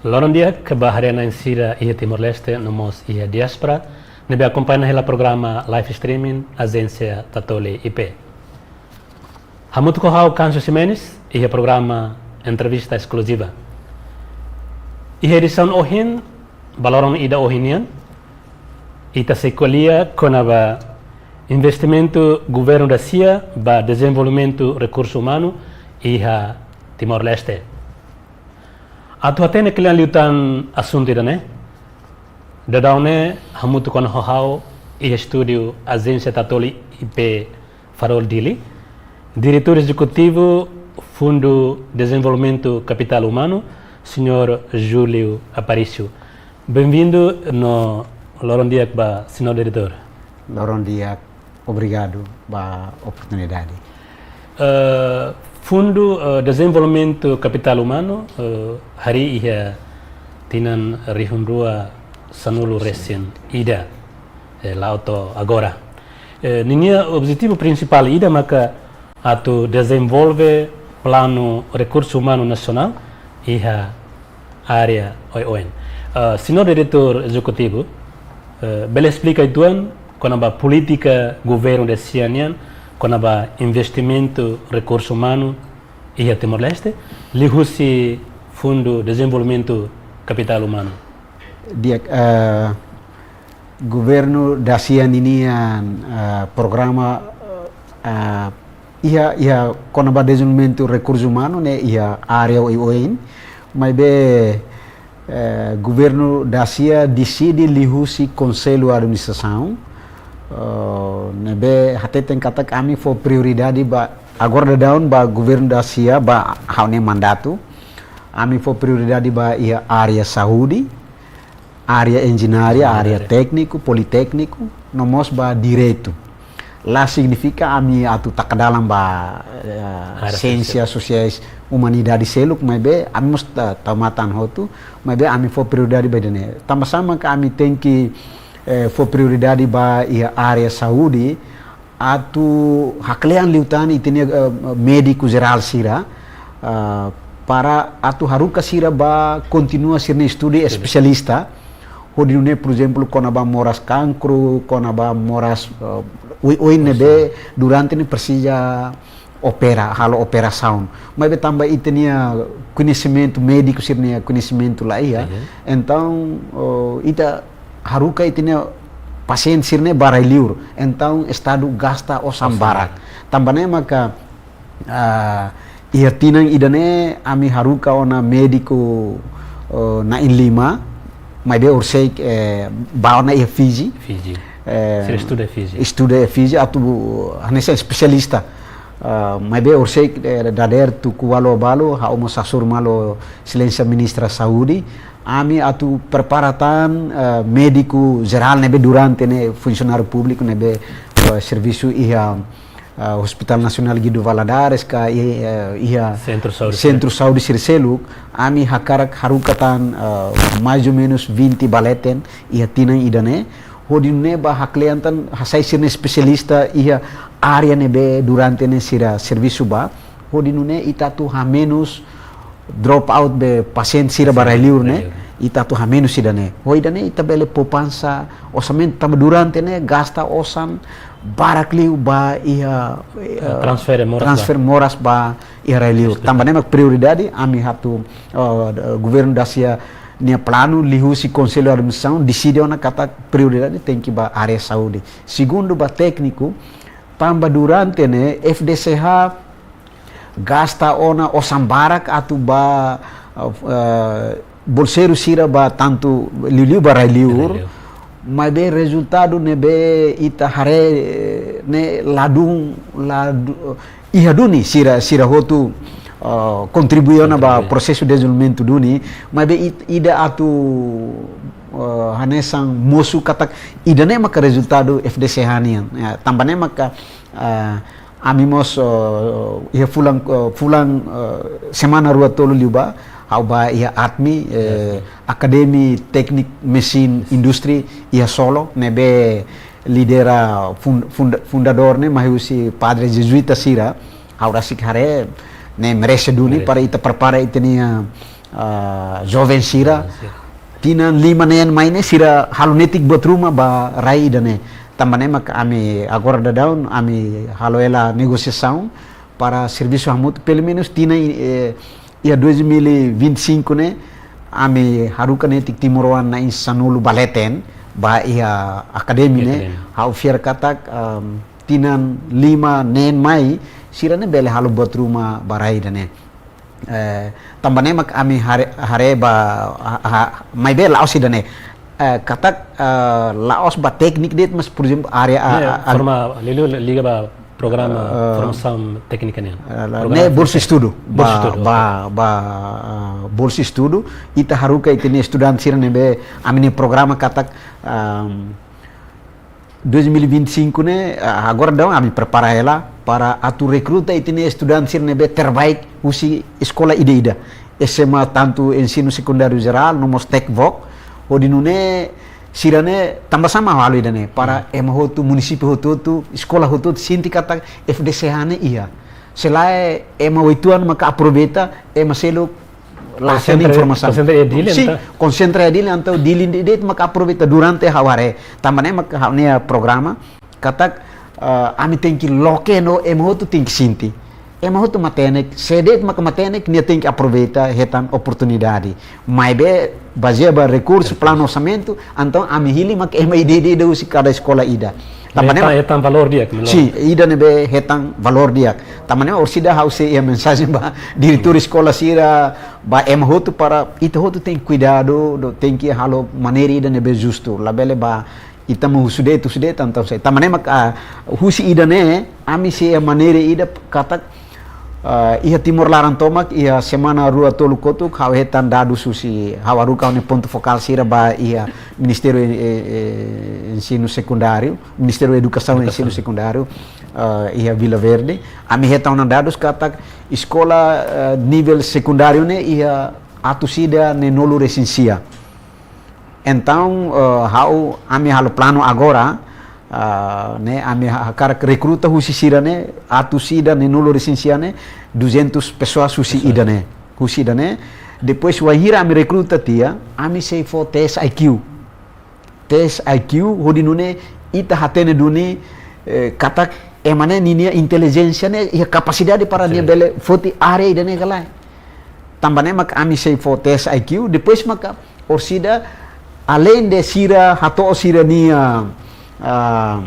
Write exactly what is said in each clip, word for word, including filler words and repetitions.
Loron di'ak ba haree-na'in sira iha Timor-Leste no mós iha diáspora ne'ebé akompaña hela programa live streaming Ajénsia Tatoli I P. Hamutuk ho ha'u Kanso Ximenes iha programa Entrevista Eskluziva. Iha edisaun ohin, ba loron ida ohin nian, ita sei ko'alia kona-ba investimentu governu da-sia ba dezenvolvimentu rekursu umanu iha Timor-Leste. Atu hatene kle'an liután asuntu ida-ne'e, daudaun ne'e hamutuk ho ha'u iha estúdiu Ajénsia Tatoli I P Farol Dili, Diretór Ezekutivu Fundu Dezenvolvimentu Kapitál Umanu, Señór Júlio Aparício. Benvindu no loron di'ak ba Señór Diretór. Loron di'ak, obrigadu ba oportunidade. Eh, Fundu, eh, Dezenvolvimentu Kapitál Umanu, eh, harii iha tinan rihun rua sanulu resin ida, eh, la'o to'o agora. Eh, ninia objetivu prinsipál ida maka atu dezenvolve planu rekursu umanu nasionál iha área oioin. Eh, Señór Diretór Ezekutivu, eh, bele esplika uitoan kona-ba polítika governu da-sia nian kona-ba investimentu rekursu umanu iha Timor-Leste, liuhusi Fundu Dezenvolvimentu Kapitál Umanu? Di'ak, eh, governu da-sia ninian, eh, programa, eh, iha, iha kona-ba dezenvolvimentu rekursu umanu ne'e iha área oioin, maibé, eh, governu da-sia deside liuhusi Konsellu Administrasaun, eh, ne'ebé hateten katak ami fó prioridade ba, agora daudaun ba governu da-sia ba ha'u-nia mandatu, ami fó prioridade ba iha área saúde, área enjeñaria, área tékniku, politékniku, no mós ba direitu. La signifika ami atu taka dalan ba, eh, siénsia sosiais, umanidade seluk, maibé ami mós ta-, tau matan hotu, maibé ami fó prioridade ba ida-ne'e. Tanba sá maka ami tenke, eh, fó prioridade ba iha área saúde, atu haklean liután ita-nia, eh, médiku jerál sira, ah, para atu haruka sira ba kontinua sira-nia estudu espesialista, hodi nune'e, por ezemplu, kona-ba moras kankru, kona-ba moras, eh, oioin ne'ebé durante ne'e presiza opera, halo operasaun. Maibé tanba ita-nia koñesimentu, médiku sira-nia koñesimentu la iha, entaun, oh, ita haruka ita-nia pasiente sira-ne'e ba rai-liur. Entaun Estadu gasta osan barak. Tanba ne'e maka, ah, iha tinan ida-ne'e ami haruka ona médiku, eh, na'in-lima, maibé horisehik, eh, bá ona iha Fiji. Fiji. Eh, sira estuda Fiji. Estuda Fiji atu hanesan espesialista. Ah, maibé horisehik, eh, dadeer tuku ualu ba balu, ha'u mós hasoru malu Exelénsia Ministra Saúde, ami atu prepara tan, eh, médiku jerál ne'ebé durante ne'e funsionáriu públiku ne'ebé, eh, servisu iha, eh, Hospital Nasionál Guido Valadares ka i-, eh, iha Sentru Saúde sira seluk, ami hakarak haruka tan, eh, mais ou menus vinte ba leten iha tinan ida-ne'e, hodi nune'e ba haklean tan hasai sira-nia espesialista iha área ne'ebé durante ne'e sira servisu ba, hodi nune'e ita atu hamenus drop out be pasiente sira ba rai-liur ne'e, ita atu hamenus ida-ne'e. Ho ida-ne'e ita bele poupansa orsamentu tanba durante ne'e gasta osan barak liu ba iha, eh, transfere moras ba iha rai-liur. Tanba ne'e mak prioridade ami atu, eh, governu da-sia nia planu liuhusi Konsellu Administrasaun deside ona katak prioridade tenke ba área saúde. Segundu ba tékniku, tanba durante ne'e F D C H gasta ona osan barak atu ba, eh, bolseiru sira ba tantu liuliu ba rai-liur, maibé rezultadu ne'ebé ita haree, eh, ne'e ladún, ladu-, iha duni sira, sira hotu, eh, kontribui ona ba prosesu dezenvolvimentu duni, maibé it-, ida atu, eh, hanesan mosu katak ida-ne'e maka rezultadu F D C H nian. Ya, tanba ne'e maka, eh, ami mós, eh, iha fulan, eh, fulan, eh, semana rua tolu liubá, ha'u ba iha ATMI, eh, Akademi Teknik Mesin Industri iha Solo, ne'ebé lidera fun-, funda-, fundadór ne'e mai husi padre jezuita sira, ha'u rasik haree ne'e merese duni para ita prepara ita-nia, ah, joven sira, joven sira, tinan lima neen mai ne'e sira halo netik buat ruma ba rai ida-ne'e. Tanba ne'e mak ami agora daudaun ami halo hela negosiasaun para servisu hamutuk, pelumenus tinan, eh, iha dois mil e vinte e cinco ne'e, ami haruka netik timoroan na'in sanulu ba leten, ba iha akademia ne'e, akademia, ha'u fiar katak, ehm, tinan lima neen mai, sira-ne'e bele halo buat ruma ba rai ida-ne'e. Eh, tanba ne'e mak ami haree, haree ba, ha, ha, maibé la'ós ida-ne'e. Eh, katak, eh, la'ós ba tékniku de'it, mas, por ezemplu, área, a, ne'e, a, a, forma, liuliu liga ba programa, eh, formasaun téknika nian. Eh, la, programa ne'e bolsa téknika, estudu. Bolsa, ba, estudu, ba, oke, ba, ah, bolsa estudu. Ita haruka ita-nia estudante sira ne'ebé, ami-nia programa katak, ehm, dois mil e vinte e cinco ne'e, ah, agora daudaun ami prepara hela para atu rekruta ita-nia estudante sira ne'ebé terbaik husi eskola ida-ida. SMA tantu ensinu sekundáriu jerál, no mós TECVOC, hodi nune'e sira-ne'e tanba sá mak halo ida-ne'e, para, hmm, ema hotu, munisípiu hotu-hotu, eskola hotu-hotu, sente katak F D C H ne'e iha. Se lae ema oituan maka aproveita, ema seluk la hatene, konsentra, informasaun, konsentra iha Dili, sin, entaun, konsentra iha Dili, entaun Dili de'it maka aproveita durante ha'u haree. Tanba ne'e maka ha'u-nia programa, katak, eh, ami tenke loke no ema hotu tenke sente. Ema hotu matenek, sé de'it maka matenek, nia tenke aproveita hetan oportunidade. Maibé, bazeia ba rekursu, rekursu, planu orsamentu, entaun ami hili maka ema ida-ida husi kada eskola ida. Tanba ne'e hetan, mak hetan valór di'ak, valór. Sin, ida ne'ebé hetan valór di'ak. Tanba ne'e orsida ha'u sei iha mensajen ba diretór, hmm, eskola sira, ba ema hotu para ita hotu tenke kuidadu, no tenke halo maneira ida ne'ebé justu. Labele ba ita mak husu de'it, husu de'it, entaun sei. Tanba ne'e mak, ah, husi ida-ne'e, ami sei iha maneira ida katak, ah, iha Timor laran tomak, iha semana rua tolu kotuk, ha'u hetan dadus husi, ha'u haruka ha'u-nia pontu fokál sira ba iha Ministériu, eh, eh, Ensinu Sekundáriu, Ministériu Edukasaun, Edukasaun, Ensinu Sekundáriu, ah, iha Vila Verde. Ami hetan ona dadus katak eskola, eh, nivel sekundáriu ne'e iha atus ida neenulu resin sia. Entaun, eh, ha'u, ami halo planu agora, ah, ne'e, ami ha-, hakarak rekruta husi sira-ne'e, atus ida neenulu resin sia ne'e, duzentas pesoas husi, pesoas, ida-ne'e, husi ida-ne'e. Depois, wainhira ami rekruta tiha, ami sei fó tes I Q. Tes I Q, hodi nune'e ita hatene duni, eh, katak ema ne'e ninia intelijénsia ne'e, iha kapasidade para nia, sin, bele foti área ida-ne'e ka lae. Tanba ne'e maka ami sei fó tes I Q, depois maka orsida, aleinde sira hato'o sira-nia, ah,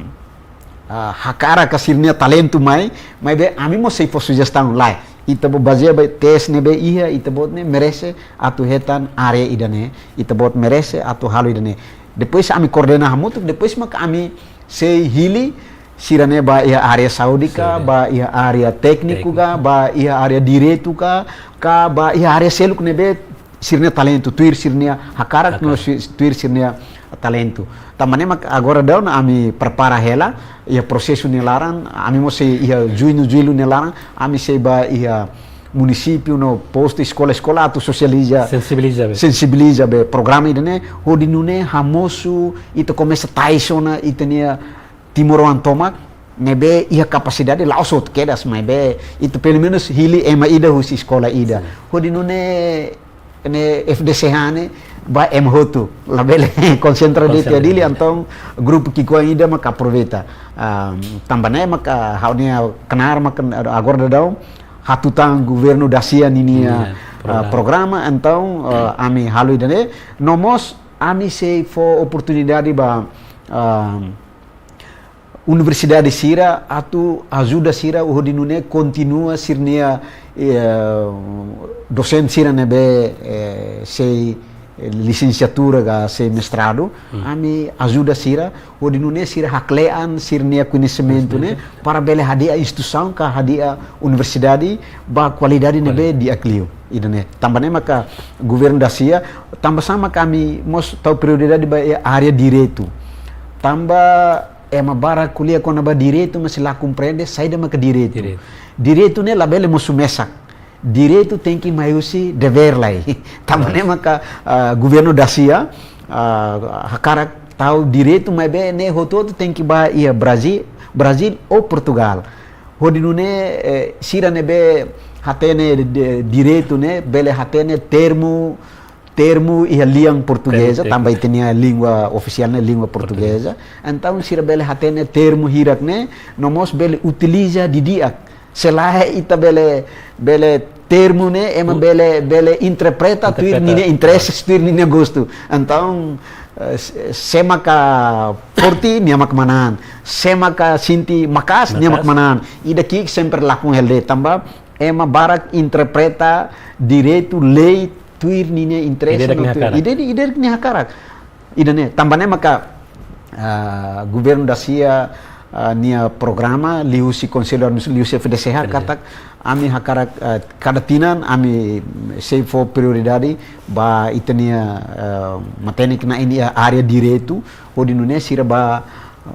ah, hakarak ka sira-nia talentu mai, maibé ami mós sei fó sujestaun, lae. Ita-boot bazeia ba tes ne'ebé iha, ita-boot ne'e merese atu hetan área ida-ne'e, ita-boot merese atu halo ida-ne'e. Depois ami koordena hamutuk, depois maka ami sei hili sira-ne'e ba iha área saúde ka, saúde, ba iha área tékniku ka, tékniku, ba iha área direitu ka, ka ba iha área seluk ne'ebé sira-nia talentu, tuir sira-nia hakarak, hakarak, no si-, tuir sira-nia talentu. Tanba ne'e mak agora daudaun ami prepara hela, iha prosesu nia laran, ami mós sei iha juñu, juillu nia laran, ami sei ba iha munisípiu no postu, eskola, eskola atu sosializa, sensibiliza be, sensibiliza be programa ida-ne'e, hodi nune'e hamosu, ita komesa tasi ona ita-nia timoroan tomak ne'ebé iha kapasidade, la'ós hotu kedas, maibé ita pelumenus hili ema ida husi eskola ida. Sin. Hodi nune'e ne'e F D C H ne'e ba ema hotu, labele konsentra de'it iha Dili, konsentra de'it. Entaun grupu ki'ikoan ida maka aproveita. Ah, tanba ne'e maka ha'u-nia knaar maka agora daudaun hatutan governu dasia ninia, ninia, ah, programa, programa, entaun, ah, ami halo ida-ne'e, no mós ami sei fó oportunidade ba, ah, universidade sira atu ajuda sira hodi nune'e kontinua sira-nia, eh, dosente sira ne'ebé, eh, sei, eh, lisensiatura ka sei mestradu, hmm, ami ajuda sira hodi nune'e sira hakle'an sira-nia koñesimentu ne'e, koñesimentu, para bele hadi'a instituisaun ka hadi'a universidade ba kualidade ne'ebé, kualidade, di'ak liu. Ida-ne'e. Tanba ne'e maka governu dasia, tanba sá maka ami mós tau prioridade ba iha área direitu. Tanba ema barak ko'alia kona-ba direitu, mas la komprende saida maka direitu. Direitu. Direitu ne'e labele mosu mesak. Direitu tenke mai husi devér lai. Tanba ne'e maka, ah, governu dasia, ah, hakarak tau direitu, maibé ne'e hotu-hotu tenke ba iha Brazil, Brazil ou Portugal. Hodi nune'e, eh, sira ne'ebé hatene de-, direitu ne'e, bele hatene termu, termu iha lian portugeza, Termu, tanba ita-nia língua ofisiál ne'e língua portugeza. Entaun sira bele hatene termu hirak ne'e, no mós bele utiliza didi'ak. Se lae ita bele, bele termu ne'e, ema bele, bele interpreta tuir Interpreta. ninia interese, tuir ninia gostu. Entaun, eh, se-, sé maka forte, nia mak manán. Sé maka sente maka'as, nia mak Maka'as. manán. Ida ki'ik sempre lakon hela de'it, tanba ema barak interpreta direitu, lei, tuir ninia interese, Ida-idak no nia tuir. hakarak. Ida, ida-idak nia hakarak. Ida-ne'e, tanba ne'e maka, ah, governu dasia, ah, nia programa, liuhusi Konsellu Adminis-, liuhusi F D C H, F D C H. katak ami hakarak, ah, kada tinan, ami sei fó prioridade ba ita-nia, ah, matenek na'in iha área direitu, hodi nune'e sira ba,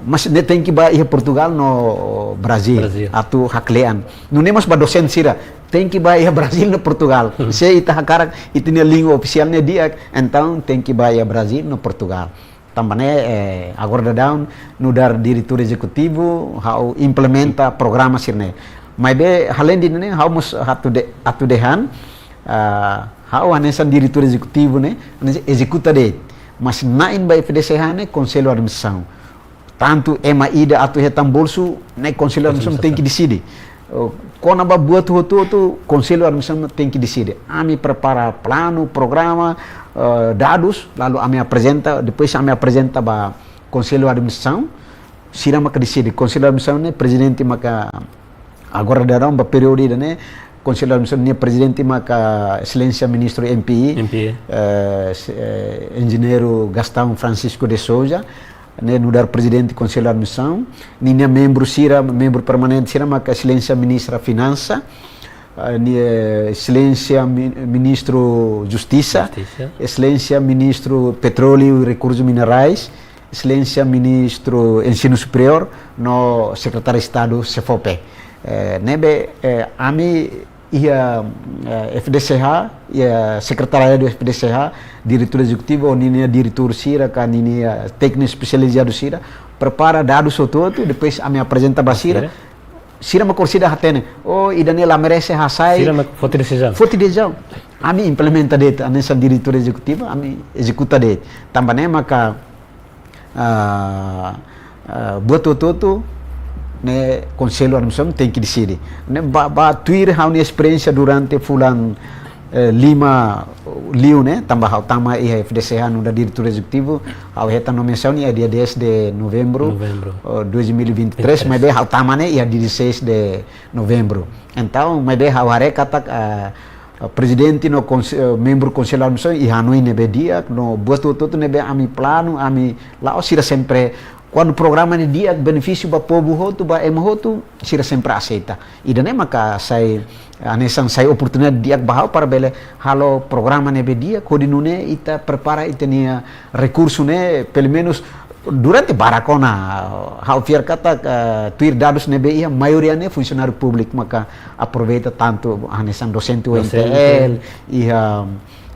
mas ne'e tenke ba iha Portugal no Brazil, Brazil. atu haklean. Nune'e mós ba dosente sira, tenke ba iha Brazil no Portugal. Se ita hakarak, ita-nia língua ofisiál ne'e di'ak, entaun tenke ba iha Brazil no Portugal. Tanba ne'e, eh, agora daudaun, nu'udar diretór ezekutivu, ha'u implementa programa sira-ne'e. Maibé, alende ne'e, ha'u mós atu de-, atu dehan, ah, ha'u hanesan diretór ezekutivu ne'e, hanesan ezekuta de'it. Mas na'in ba F D C H ne'e, Konsellu Administrasaun. Tantu ema ida atu hetan bolsu, ne'e Konsellu Administrasaun tenke deside. Oh, kona-ba buat hotu-hotu, Konsellu Administrasaun tenke deside. Ami prepara planu, programa, eh, dadus, lalu ami aprezenta, depois ami aprezenta ba Konsellu Administrasaun, sira maka deside. Konsellu Administrasaun ne'e prezidente maka agora daudaun ba períodu ida-ne'e, Konsellu Administrasaun nia prezidente maka Exelénsia Ministru M P I, M P I. eh, se-, eh, Enjeñeiru Gastão Francisco de Sousa, ne'e nu'udar prezidente Konsellu Administrasaun, ninia membru sira, membru permanente sira maka Exelénsia Ministra Finansa, eh, ni, eh, Exelénsia Mi-, Ministru Justisa, Justisa. Exelénsia Ministru Petróleu e Rekursus Minerais, Exelénsia Ministru Ensinu Superiór, no Sekretáriu Estadu SEFOPE. Eh, ne'ebé, eh, ami iha, eh, F D C H, iha Sekretariadu F D C H, diretór ezekutivu, ninia diretór sira, ka ninia tékniku espesializadu sira, prepara dadus hotu-hotu, depois ami aprezenta ba sira. Sira. Sira mak orsida hatene, oh, ida-ne'e la merese hasai. Sira mak foti desizaun. Foti desizaun. Ami implementa de'it, hanesan diretór ezekutivu, ami ezekuta de'it. Tanba ne'e maka, ah, ah, buat hotu-hotu ne'e Konsellu Administrasaun tenke deside. Ne'e ba, ba tuir ha'u-nia esperiénsia durante fulan, eh, lima liu ne'e, tanba ha'u tama iha F D C H nu'udar diretór ezekutivu, ha'u hetan nomeasaun iha dia dez de novembru, Novembru. eh, dois mil e vinte e três, Vinte e três. Maibé ha'u tama ne'e iha dia dezasseis de novembru. Entaun, maibé ha'u haree katak, ah, prezidente no konse-, eh, membru Konsellu Administrasaun iha hanoin ne'ebé di'ak, no buat hotu-hotu ne'ebé ami planu, ami la'o, sira sempre, kuandu programa ne'e di'ak, benefísiu ba povu hotu, ba ema hotu, sira sempre aseita. Ida-ne'e maka sai, hanesan sai oportunidade di'ak ba ha'u para bele halo programa ne'ebé di'ak, hodi nune'e ita prepara ita-nia rekursu ne'e, pelumenus durante barak ona, ha'u fiar katak, eh, tuir dadus ne'ebé iha, maioria ne'e funsionáriu públiku maka aproveita tantu hanesan dosente U N T L, Dosente. Iha,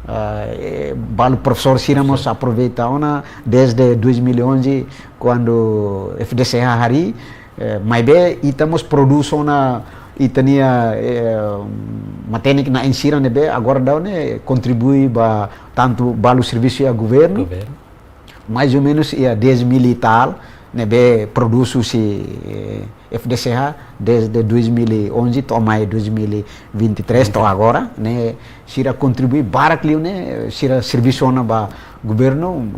eh, balu profesór sira mós aproveita ona desde dois mil e onze, kuandu F D C H harii, eh, maibé ita mós prodús ona ita-nia, eh, matenek na'in sira ne'ebé agora daudaun ne'e kontribui ba tantu balu servisu iha governu, Governu. mais ou menos iha dez mil e tal, ne'ebé prodús husi, eh, F D C H desde dois mil e onze to'o mai dois mil e vinte e três to'o agora, ne'e sira kontribui barak liu ne'e, sira servisu ona ba governu,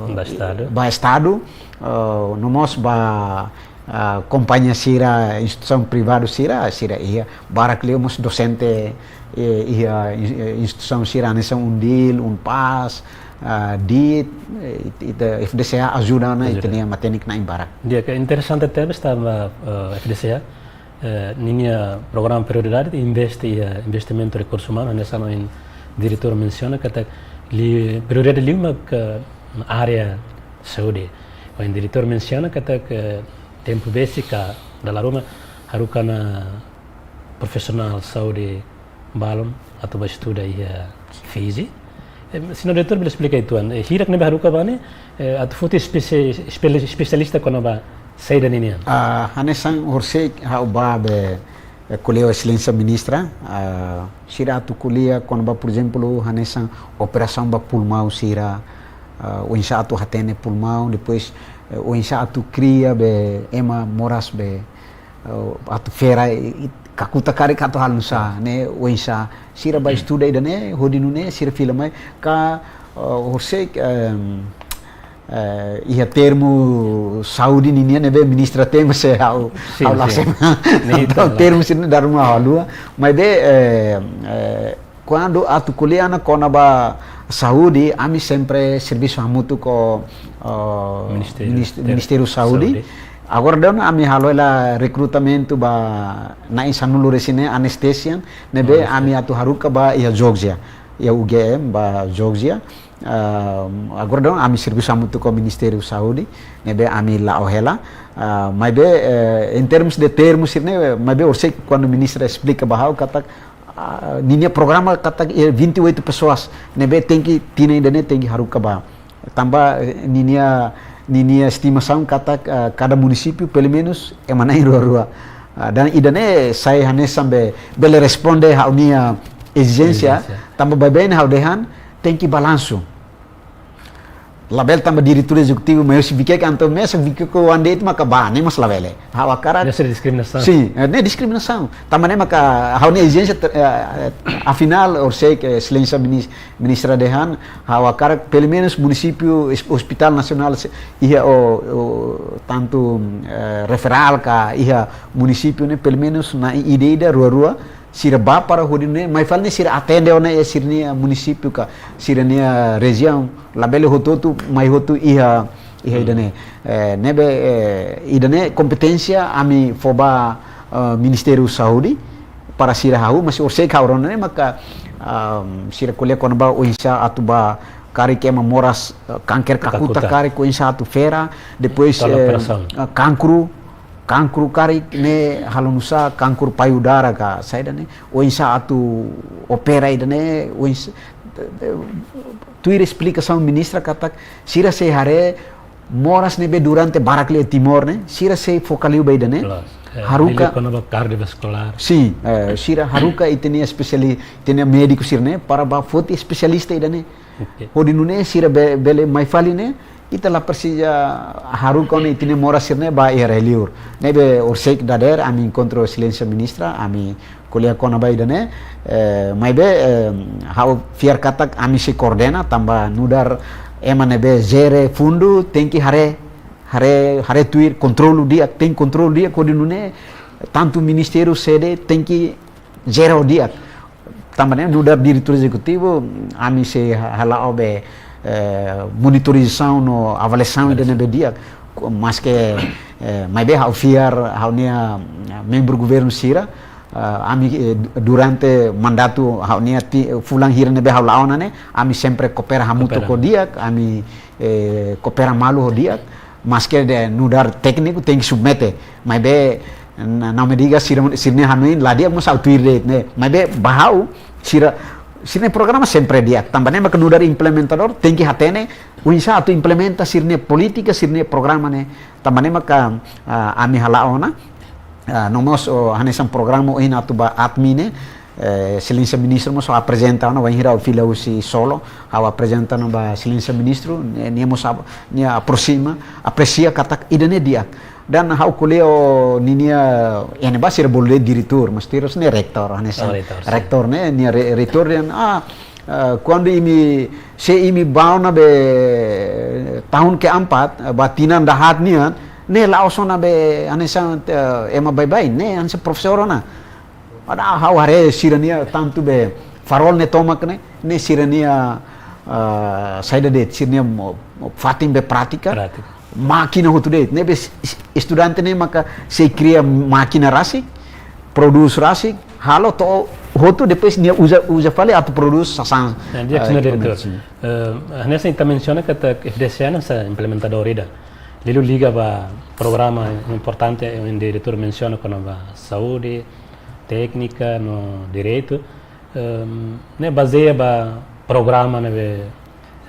eh, Ba Estadu. Ba Estadu, eh, no mós ba, ah, kompañia sira, instituisaun privadu sira, sira iha barak liu mós dosente, eh, iha, eh, instituisaun sira hanesan UNDIL, UNPAZ, ah, DIT, eh, it-, ita F D C H ajuda ona, Ajuda. Ita-nia matenek na'in barak. Di'ak, interesante tebes tanba, eh, F D C H, eh, ninia programa prioridade investe iha, eh, investimentu rekursu umanu, hanesan ohin diretór mensiona katak li-, prioridade liu mak, eh, área saúde. Ohin diretór mensiona katak, eh, tempu besik ka dala ruma haruka ona profisionál saúde balun atu ba estuda iha Fiji. Eh, señór diretór bele esplika uitoan, eh, hirak ne'ebé haruka ba ne'e, eh, atu foti espesi-, espeli-, espesialista kona-ba saida ninian? Ah, hanesan horisehik ha'u ba be, Eh, ko'alia ho Exelénsia Ministra, ah, sira atu ko'alia kona-ba, por ezemplu, hanesan operasaun ba pulmaun sira, ah, oinsá atu hatene pulmaun, depois, eh, oinsá atu kria be ema moras be, eh, atu fera i, i kakutak karik atu halo nusá, ne'e, oinsá. Sira bá estuda ida-ne'e, hodi nune'e, sira fila mai, ka, eh, horisehik, ehm, eh, iha termu saúde ninian ne'ebé ministra temi se ha'u, Sin, ha'u la sin. Sema. Ne'e ita Entaun, la. Termu sira-ne'e dala ruma ha'u haluha. Maibé, eh, eh, kuandu atu ko'alia ona kona-ba saúde, ami sempre servisu hamutuk ho, eh, Ministériu, Ministériu, eh, Ministériu Saúde. Saúde. Agora daudaun ami halo hela rekrutamentu ba na'in sanulu-resin-neen anestesian, ne'ebé Anestesian. Ami atu haruka ba iha Georgia, iha U G M ba Georgia. Ah, agora daudaun ami servisu hamutuk ho Ministériu Saúde, ne'ebé ami la'o hela. Ah, maibé, eh, em termos de termos sira-ne'e, maibé horisehik kuandu ministra esplika ba ha'u katak, ah, ninia programa katak, eh, vinte e oito pessoas, ne'ebé tenke tinan ida-ne'e tenke haruka ba. Tanba, eh, ninia, ninia estimasaun katak, ah, kada munisípiu pelumenus ema na'in rua-rua. Ah, dan ida-ne'e sai hanesan be bele responde ha'u-nia ezijénsia, Ezijénsia. Tanba baibain ha'u dehan, tenke balansu. Labele tanba diretór ezekutivu, mas se vike kanto mesa, vike ko ande itu maka ba, ne'e mós labele. Ha'u hakarak. Ne'e sira diskriminasaun. Sin, eh, ne'e diskriminasaun. Tanba ne'e maka ha'u-nia ezijénsia, eh, eh, afinál, horisehik, eh, Exelénsia Minis-, Ministra dehan, ha'u hakarak pelumenus munisípiu es-, Hospital Nasionál se-, iha o, o tantu, eh, referál ka iha munisípiu ne'e, pelumenus na'in ida-ida, rua-rua, sira bá para hodi nune'e, mai fali ne'e sira atende ona iha sira-nia munisípiu ka sira-nia rejiaun, labele hotu-hotu mai hotu iha, iha Hmm. ida-ne'e. Eh, ne'ebé, eh, ida-ne'e kompeténsia ami fó ba, eh, Ministériu Saúde para sira hahú, mas horisehik ha'u rona ne'e maka, ah, sira ko'alia kona-ba oinsá atu ba karik ema moras, eh, kanker kakutak Kakutak. karik oinsá atu fera, depois, Kala eh, operasaun. eh, kankru, kankru karik ne'e halo nusá, kankru payudara ka saida ne'e, oinsá atu opera ida-ne'e, oinsá, tuir esplikasaun ministra katak, sira sei haree moras ne'ebé durante barak liu iha Timor ne'e, sira sei foka liu ba ida-ne'e. Kelas. Eh, Haruka. Liuliu kona-ba kardiovaskulár. Sin, eh, sira haruka ita-nia espesiali-, ita-nia médiku sira-ne'e, para ba foti espesialista ida-ne'e. Oke. Hodi nune'e sira be-, bele mai fali ne'e, ita la presiza haruka ona ita-nia moras sira-ne'e ba iha rai-liur. Ne'ebé horisehik dadeer, ami enkontru Exelénsia Ministra, ami ko'alia kona-ba ida-ne'e, eh, maibé, eh, ha'u fiar katak ami sei koordena, tanba nu'udar ema ne'ebé jere fundu, tenke haree, haree, haree tuir, kontrolu di'ak, tenke kontrolu di'ak, hodi nune'e, tantu ministériu sede, tenke jere ho di'ak. Tanba ne'e nu'udar diretór ezekutivu, ami sei ha-, hala'o be, eh, monitorizasaun no avaliasaun ida-ne'ebé di'ak. Ko-, maske, eh, maibé ha'u fiar, ha'u-nia, eh, membru governu sira, eh, ami, eh, durante mandatu ha'u-nia ti-, fulan hira ne'ebé ha'u la'o ona ne'e, ami sempre koopera hamutuk Koopera. ho di'ak, ami, eh, koopera malu ho di'ak, maske nu'udar tékniku tenke submete, maibé na, na medida sira, sira-nia hanoin la di'ak mós ha'u tuir de'it ne'e. Maibé ba ha'u sira, sira-nia programa sempre di'ak. Tanba ne'e maka nu'udar implementadór tenke hatene oinsá atu implementa sira-nia polítika, sira-nia programa ne'e. Tanba ne'e maka, ah, ami hala'o ona, ah, no mós, oh, hanesan programa ohin atu ba ATMI ne'e, eh, Exelénsia Ministra mós aprezenta ona, wainhira ha'u fila husi Solo, ha'u aprezenta ona ba Exelénsia Ministru, nia, nia mós ap-, nia aproxima, apresia katak ida-ne'e di'ak. Dan ha'u ko'alia ho ninia, iha ne'ebá sira bolu de'it diretór, mas diretór ne'e reitór, hanesan Oh, reitór, sin. reitór ne'e, nia re-, reitór dehan, ah, eh, kuandu imi, se imi bá ona be tahun keempat, eh, ba tinan dahaat nian, ne'e la'ós ona be hanesan, eh, ema baibain, ne'e hanesan profesór ona. Padahal ha'u haree sira-nia tantu be farol ne'e tomak ne'e, ne'e sira-nia, ah, saida de'it, sira-nia mo-, mo-, fatin be prátika. Prátika. Mákina hotu de'it, ne'ebé es-, es-, estudante ne'e maka sei kria mákina rasik, prodús rasik, halo to'o hotu, depois nia uza, uza fali atu prodús sasán. Ya, di'ak, ah, señór diretór. Ekipamen-, sin. Eh, hanesan ita mensiona katak F D C A hanesan implementadór ida. Liuliu liga ba programa importante, eh, diretór mensiona kona-ba saúde, téknika no direitu, ehm, ne'e bazeia ba programa ne'ebé,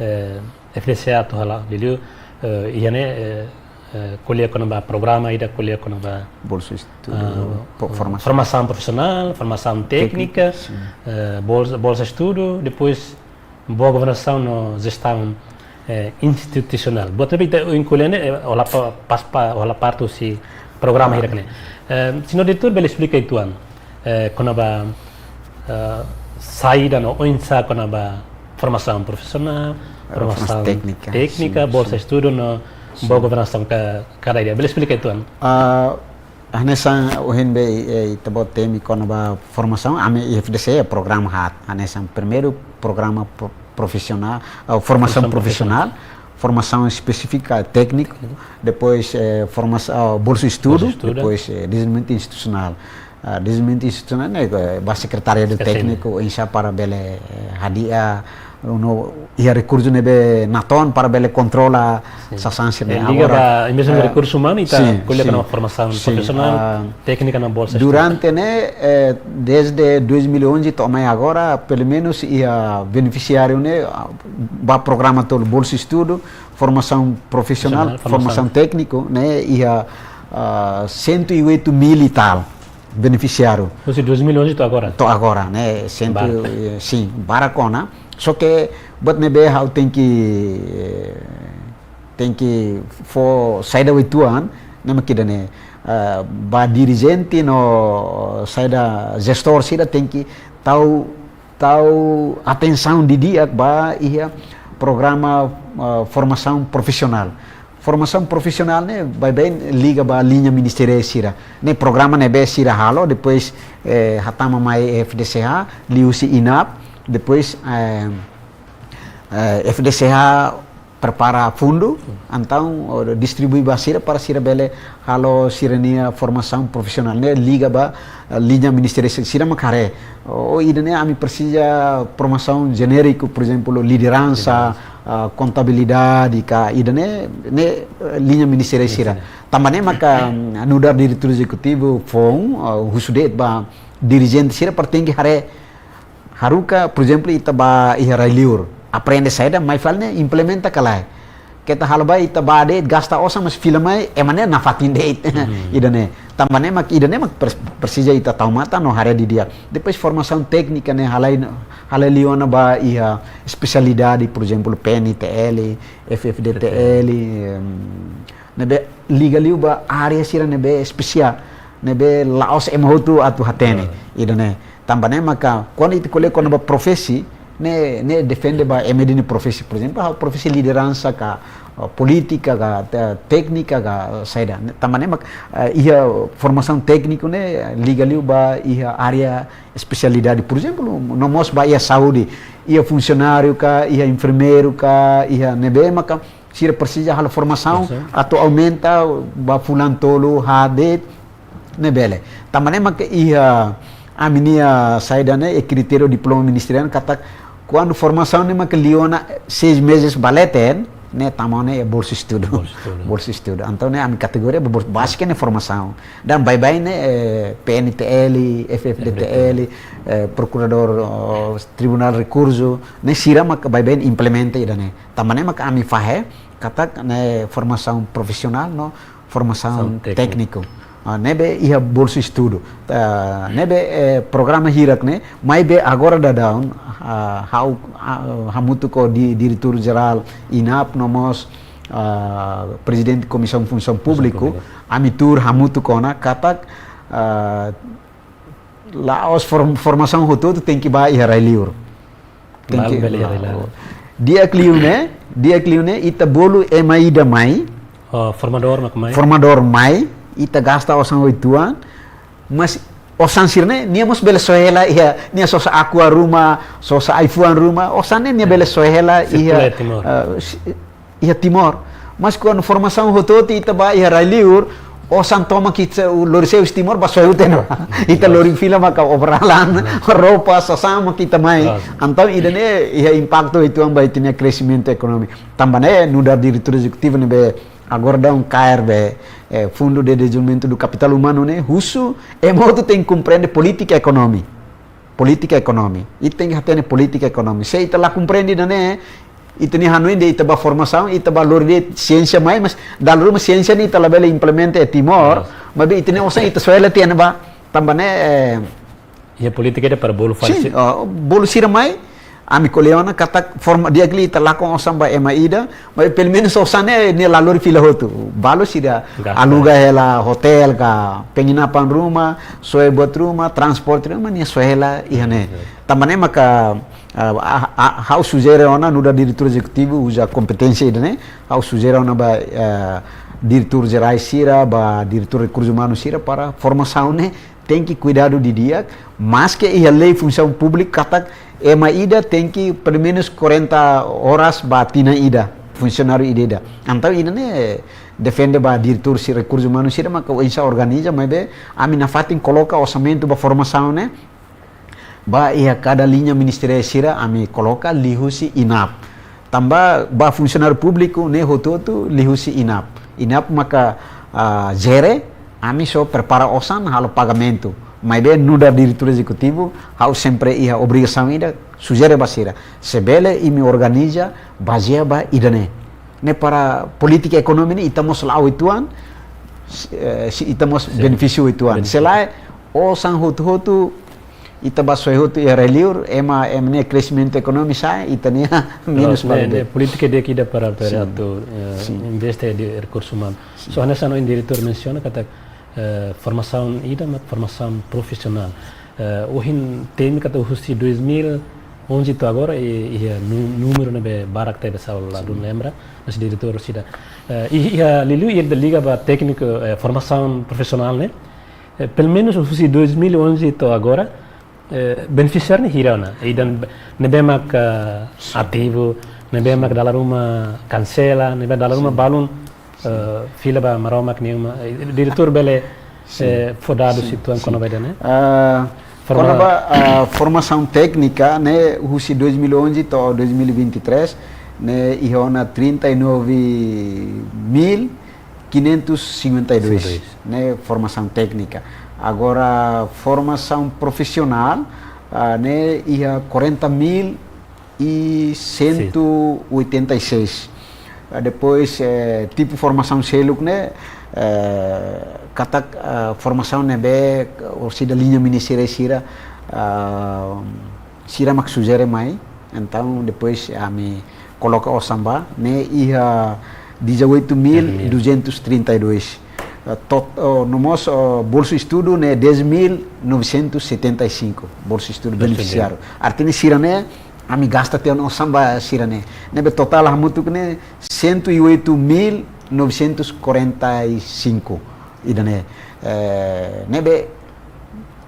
eh, F D C A atu hala'o, liuliu, eh, iha ne'e, eh, eh, ko'alia kona-ba programa ida, ko'alia kona-ba, Bolsa estudu, ah, po- ah, formasaun. Formasaun profisionál, formasaun téknika, Téknika, sin. Eh, bolsa, bolsa estudu, depois boa governasaun no jestaun, eh, institusionál. Buat ne'ebé ita ko'alia ne'e, eh, hola pa, pas pa, hola parte husi programa hirak ne'e. Eh, señór diretór, bele esplika uitoan, eh, kona-ba, eh, saida no oinsá kona-ba formasaun profisionál, Formasaun formasaun téknika, téknika, sin, bolsa sin. Estudu no boa governasaun ka, kada área. Bele esplika uitoan. Ah, hanesan ohin be, eh, ita-boot temi kona-ba formasaun, ami I F D C programa haat. Hanesan primeiru programa pro- profisionál, ah, formasaun Formasaun profisionál, formasaun espesífika tékniku, depois, eh, formasaun, ah, bolsa estudu, Bolsa estudu. Depois, eh, dezenvolvimentu institusionál. Ah, dezenvolvimentu institusionál ne'e, eh, ba sekretariadu Sekretariadu. Tékniku, oinsá para bele, eh, hadi'a, no iha rekursu ne'ebé natoon para bele kontrola sasán sira-ne'e. Eh, liga ba, mesmu eh, rekursu umanu, ita sin, ko'alia sin. kona-ba formasaun Sin, profisionál, ah, téknika no bolsa estudu. Durante ne'e, eh, desde dois mil e onze to'o mai agora, pelumenus iha benefisiáriu ne'e, ah, ba programa tolu, bolsa estudu, formasaun profisionál, Profisionál, formasaun. Formasaun tékniku, ne'e iha, ah, cento e oito mil e tal benefisiáriu. Husi dois mil e onze to'o agora. To'o agora, ne'e, cento, Barak. Eh, sin, barak ona. Só que buat ne'ebé ha'u tenke, eh, tenke fó saida uitoan, ne'e mak ida-ne'e, eh, ba dirijente no saida, jestór sira tenke tau, tau atensaun didi'ak ba iha programa, eh, formasaun profisionál. Formasaun profisionál ne'e baibain liga ba liña ministeriál sira. Ne'e programa ne'ebé sira halo, depois, eh, hatama mai F D C H, liuhusi INAP, depois, eh, eh, F D C H prepara fundu, entaun, oh, distribui ba sira para sira bele halo sira-nia formasaun profisionál ne'e liga ba, eh, liña ministeriál sira mak haree. Oh, ida-ne'e ami presiza formasaun jenériku, por ezemplu, lideransa, ah, kontabilidade, ka ida-ne'e, ne'e, eh, liña ministeriál sira. Tanba ne'e maka, mm, nu'udar diretór ezekutivu foun, ah, husu de'it ba dirijente sira para tenke haree, haruka, por ezemplu, ita ba iha rai-liur, aprende saida, mai fali ne'e implementa ka lae. Keta halo ba ita ba de'it gasta osan mas fila mai, ema ne'e nafatin de'it. Ida-ne'e. Tanba ne'e mak, ida-ne'e mak pres-, presiza ita tau matan no haree didi'ak. Depois formasaun téknika ne'e halai, halai liu ona ba iha espesialidade, por ezemplu, P N T L, F F D T L, em, ne'ebé liga liu ba área sira ne'ebé espesiál, ne'ebé la'ós ema hotu atu hatene. Ida-ne'e. Tanba ne'e maka, kuandu ita ko'alia kona-ba profesi, ne'e, ne'e defende ba ema ida-ne'e profesi, por ezemplu, ha'u profesi lideransa ka, ah, polítika ka, te-, téknika ka, ah, saida. Tanba ne'e maka, ah, iha formasaun tékniku ne'e liga liu ba iha área espesialidade, por ezemplu, no mós ba iha saúde, iha funsionáriu ka, iha enfermeiru ka, iha ne'ebé maka, sira presiza halo formasaun, atu aumenta ba fulan tolu, haat de'it, ne'e bele. Tanba ne'e maka iha ami-nia saida ne'e, e kritériu diploma ministeriál katak kuandu formasaun ne'e maka liu ona seis meses ba leten, ne'e tama ona iha bolsa estudu. Bolsa estudu. Bolsa estudu. Entaun ne'e ami kategoria ba bolsa bázika ne'e formasaun. Dan baibain ne'e, eh, P N T L, F F D T L, eh, prokuradór, oh, Tribunál Rekursu, ne'e sira maka baibain implementa ida-ne'e. Tanba ne'e maka ami fahe, katak ne'e formasaun profisionál no formasaun tékniku. Ah, ne'ebé iha bolsa estudu. Ah, ne'ebé, eh, programa hirak ne'e, maibé agora daudaun, ah, ha'u, ah, hamutuk ho di-, diretór jerál INAP no mós, ah, prezidente Komisaun Funsaun Públiku, ami tuur hamutuk ona katak, ah, la'ós form-, formasaun hotu-hotu tenke ba iha rai-liur. Tenke, bele iha rai-liur. Di'ak liu ne'e, di'ak liu ne'e, ita bolu ema ida mai. Oh, formadór mak mai. Formadór mai, ita gasta osan uitoan, mas osan sira-ne'e, nia mós bele sosa hela iha, nia sosa Aqua ruma, sosa ai-fuan ruma, osan ne'e nia bele sosa hela iha, sirkula iha Timor. Eh, si-, iha Timor. Mas kuandu formasaun hotu-hotu ita ba iha rai-liur, osan tomak ita lori seus Timor ba sosa hotu ona. Ita lori fila maka obra-laran, roupa, sasán mak ita mai. Entaun ida-ne'e iha impaktu uitoan ba ita-nia kresimentu ekonómiku. Tanba ne'e nu'udar diretór ezekutivu ne'ebé agora daudaun kaer be, eh, Fundo de Desenvolvimento do Capital Humano ne'e, husu, ema hotu tenke komprende polítika ekonomi. Polítika ekonomi. Ita tenke hatene polítika ekonomi. Se ita la komprende ida-ne'e, Ita-nia hanoin de'it ita ba formasaun, ita ba lori de'it siénsia mai, mas dala ruma siénsia ne'e ita labele implementa iha Timor, maibé ita-nia osan ita soe hela tiha ona ba, tanba ne'e, eh, Iha polítika ida para bolu fali sin, sira. Oh, bolu sira mai, ami ko'alia ona katak forma di'ak liu ita lakon osan ba ema ida, mas pelumenus osan ne'e, ne'e la lori fila hotu. Balu sira gasta, aluga hela hotel ka, penginapan ruma, soe buat ruma, transporte ruma, nia soe hela iha ne'e. Tanba ne'e maka, ah, ah, ah, ha'u sujere ona nu'udar diretór ezekutivu uza kompeténsia ida-ne'e, ha'u sujere ona ba, eh, diretór jerais sira, ba diretór rekursu umanu sira para formasaun ne'e tenke kuidadu didi'ak, maske iha lei funsaun públika katak ema ida tenke pelumenus quarenta horas ba tinan ida, funsionáriu ida-ida. Entaun ida-ne'e defende ba diretór sira rekursu umanu sira maka oinsá organiza, maibé ami nafatin koloka orsamentu ba formasaun ne'e, ba iha kada liña ministeriál sira ami koloka liuhusi INAP. Tanba ba funsionáriu públiku ne'e hotu-hotu liuhusi INAP. INAP maka, ah, jere, ami só prepara osan halo pagamentu. Maibé nu'udar diretór ezekutivu, ha'u sempre iha obrigasaun ida, sujere ba sira. Se bele imi organiza, bazeia ba ida-ne'e. Ne'e para polítika ekonomia ne'e, ita mós la'o uitoan, s-, eh, si ita mós, sin, benefísiu uitoan. Benefísiu. Se lae, osan hotu-hotu, ita ba soe hotu iha rai-liur, ema, ema nia kresimentu ekonomia sa'e, ita-nia menus. Loos, ba ne'e, ne'e polítika di'ak ida para, para, sin, atu, eh, sin, investe iha rekursu umanu. Sin. So, hanesan ohin diretór mensiona katak, eh, formasaun ida mak formasaun profisionál. Eh, ohin temi katak husi dois mil onze to'o agora, i, iha nu-, númeru ne'ebé barak tebes, ha'u ladún, sin, lembra, mas diretór sira. Eh, i, iha liuliu ida liga ba tékniku, eh, formasaun profisionál ne'e. Eh, pelumenus husi dois mil onze to'o agora, eh, benefisiáriu ne'e hira ona. Ida ne'ebé mak, eh, ativu, ne'ebé mak dala ruma kansela, ne'ebé dala ruma balun, eh, fila ba Maromak ne'e uma. Eh, diretór bele, eh, fó dadus uitoan kona-ba ida-ne'e? Ah, forma- kona-ba, ah, formasaun téknika ne'e husi dois mil onze to'o dois mil e vinte e três ne'e iha ona trinta e nove mil quinhentos e cinquenta e dois, cinquenta e dois, ne'e formasaun téknika. Agora, formasaun profisionál, ah, ne'e iha quarenta mil e cento e oitenta e seis. Ah, depois, eh, tipu formasaun seluk ne'e, eh, katak, ah, formasaun ne'ebé, orsida liña ministeriál sira, ah, sira mak sujere mai, entaun depois ami koloka osan ba, ne'e iha dezoito mil duzentos e trinta e dois. Eh, tot-, oh, no mós, oh, bolsu estudu ne'e dez mil novecentos e setenta e cinco, bolsu estudu benefisiáriu. Artinya sira-ne'e, ami gasta tiha ona osan ba sira-ne'e. Ne'ebé totál hamutuk ne'e cento e oito mil novecentos e quarenta e cinco. Ida-ne'e, eh, ne'ebé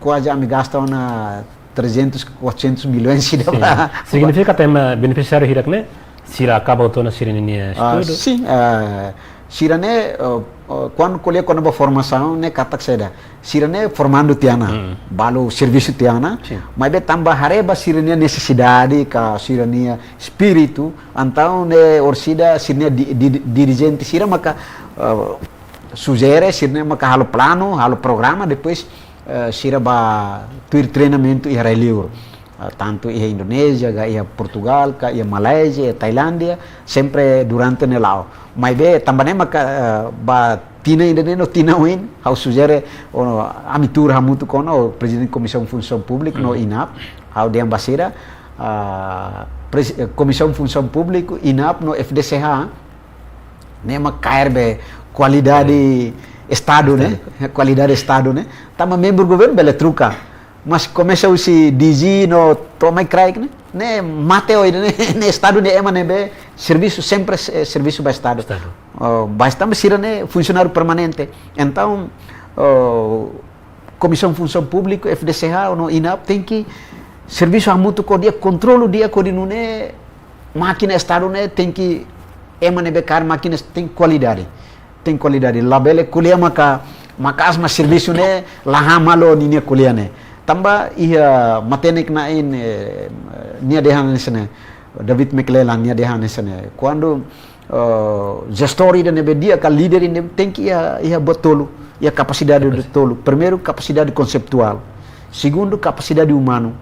kuaze ami gasta ona trezentos, quatrocentos milhões ida. Sin. Ba, signifika katak ema benefisiáriu hirak ne'e, sira akaba hotu ona sira-nia, ah, estudu? Sin, ah, sira-ne'e, ah, ah, kuandu ko'alia kona-ba formasaun ne'e katak saida. Sira-ne'e formandu tiha ona, mm, balu servisu tiha ona, sin, maibé tanba haree ba sira-nia nesesidade, ka sira-nia espíritu, entaun ne'e orsida sira-nia di-, di-, dirijente sira maka, ah, sujere, sira-ne'e maka halo planu, halo programa, depois, eh, sira ba tuir treinamentu iha rai-liur. Eh, tantu iha Indonézia, ka iha Portugal, ka iha Malázia, iha Tailándia, sempre durante ne'e la'o. Maibé, tanba ne'e maka, eh, ba tinan ida-ne'e no tinan oin, ha'u sujere, o, ami tuur hamutuk ona, o Prezidente Komisaun Funsaun Públika, no, mm, INAP, ha'u dehan ba sira, ah, presi-, eh, Komisaun Funsaun Públika, INAP, no F D C H, ne'e mak kaer be kualidade Estadu, ne'e? Estadu. Kualidade Estadu, ne'e? Tanba membru governu bele troka. Mas komesa husi D G no to'o mai kraik, ne'e? Ne'e mate oin, ne'e? Ne'e Estadu ne'e ema ne'ebé servisu sempre, eh, servisu ba Estadu. Estadu. Oh, ba Estadu sira-ne'e funsionáriu permanente. Entaun, oh, Komisaun Funsaun Públika, F D C H, no INAP, tenke servisu hamutuk ho di'ak, kontrolu di'ak hodi nune'e mákina Estadu ne'e tenke, ema ne'ebé kaer mákina tenke kualidade. Tenke kualidade. Labele ko'alia maka, maka'as mak servisu ne'e la han malu ninia ko'alia ne'e. Tanba iha matenek na'in, eh, nia dehan hanesan ne'e. David McClelland nia dehan hanesan ne'e. Kuandu eh, jestór ida ne'ebé di'ak ka líder ida tenke iha, iha buat tolu, iha kapasidade, kapasidade tolu. Primeiru, kapasidade konseptuál. Segundu, kapasidade umanu.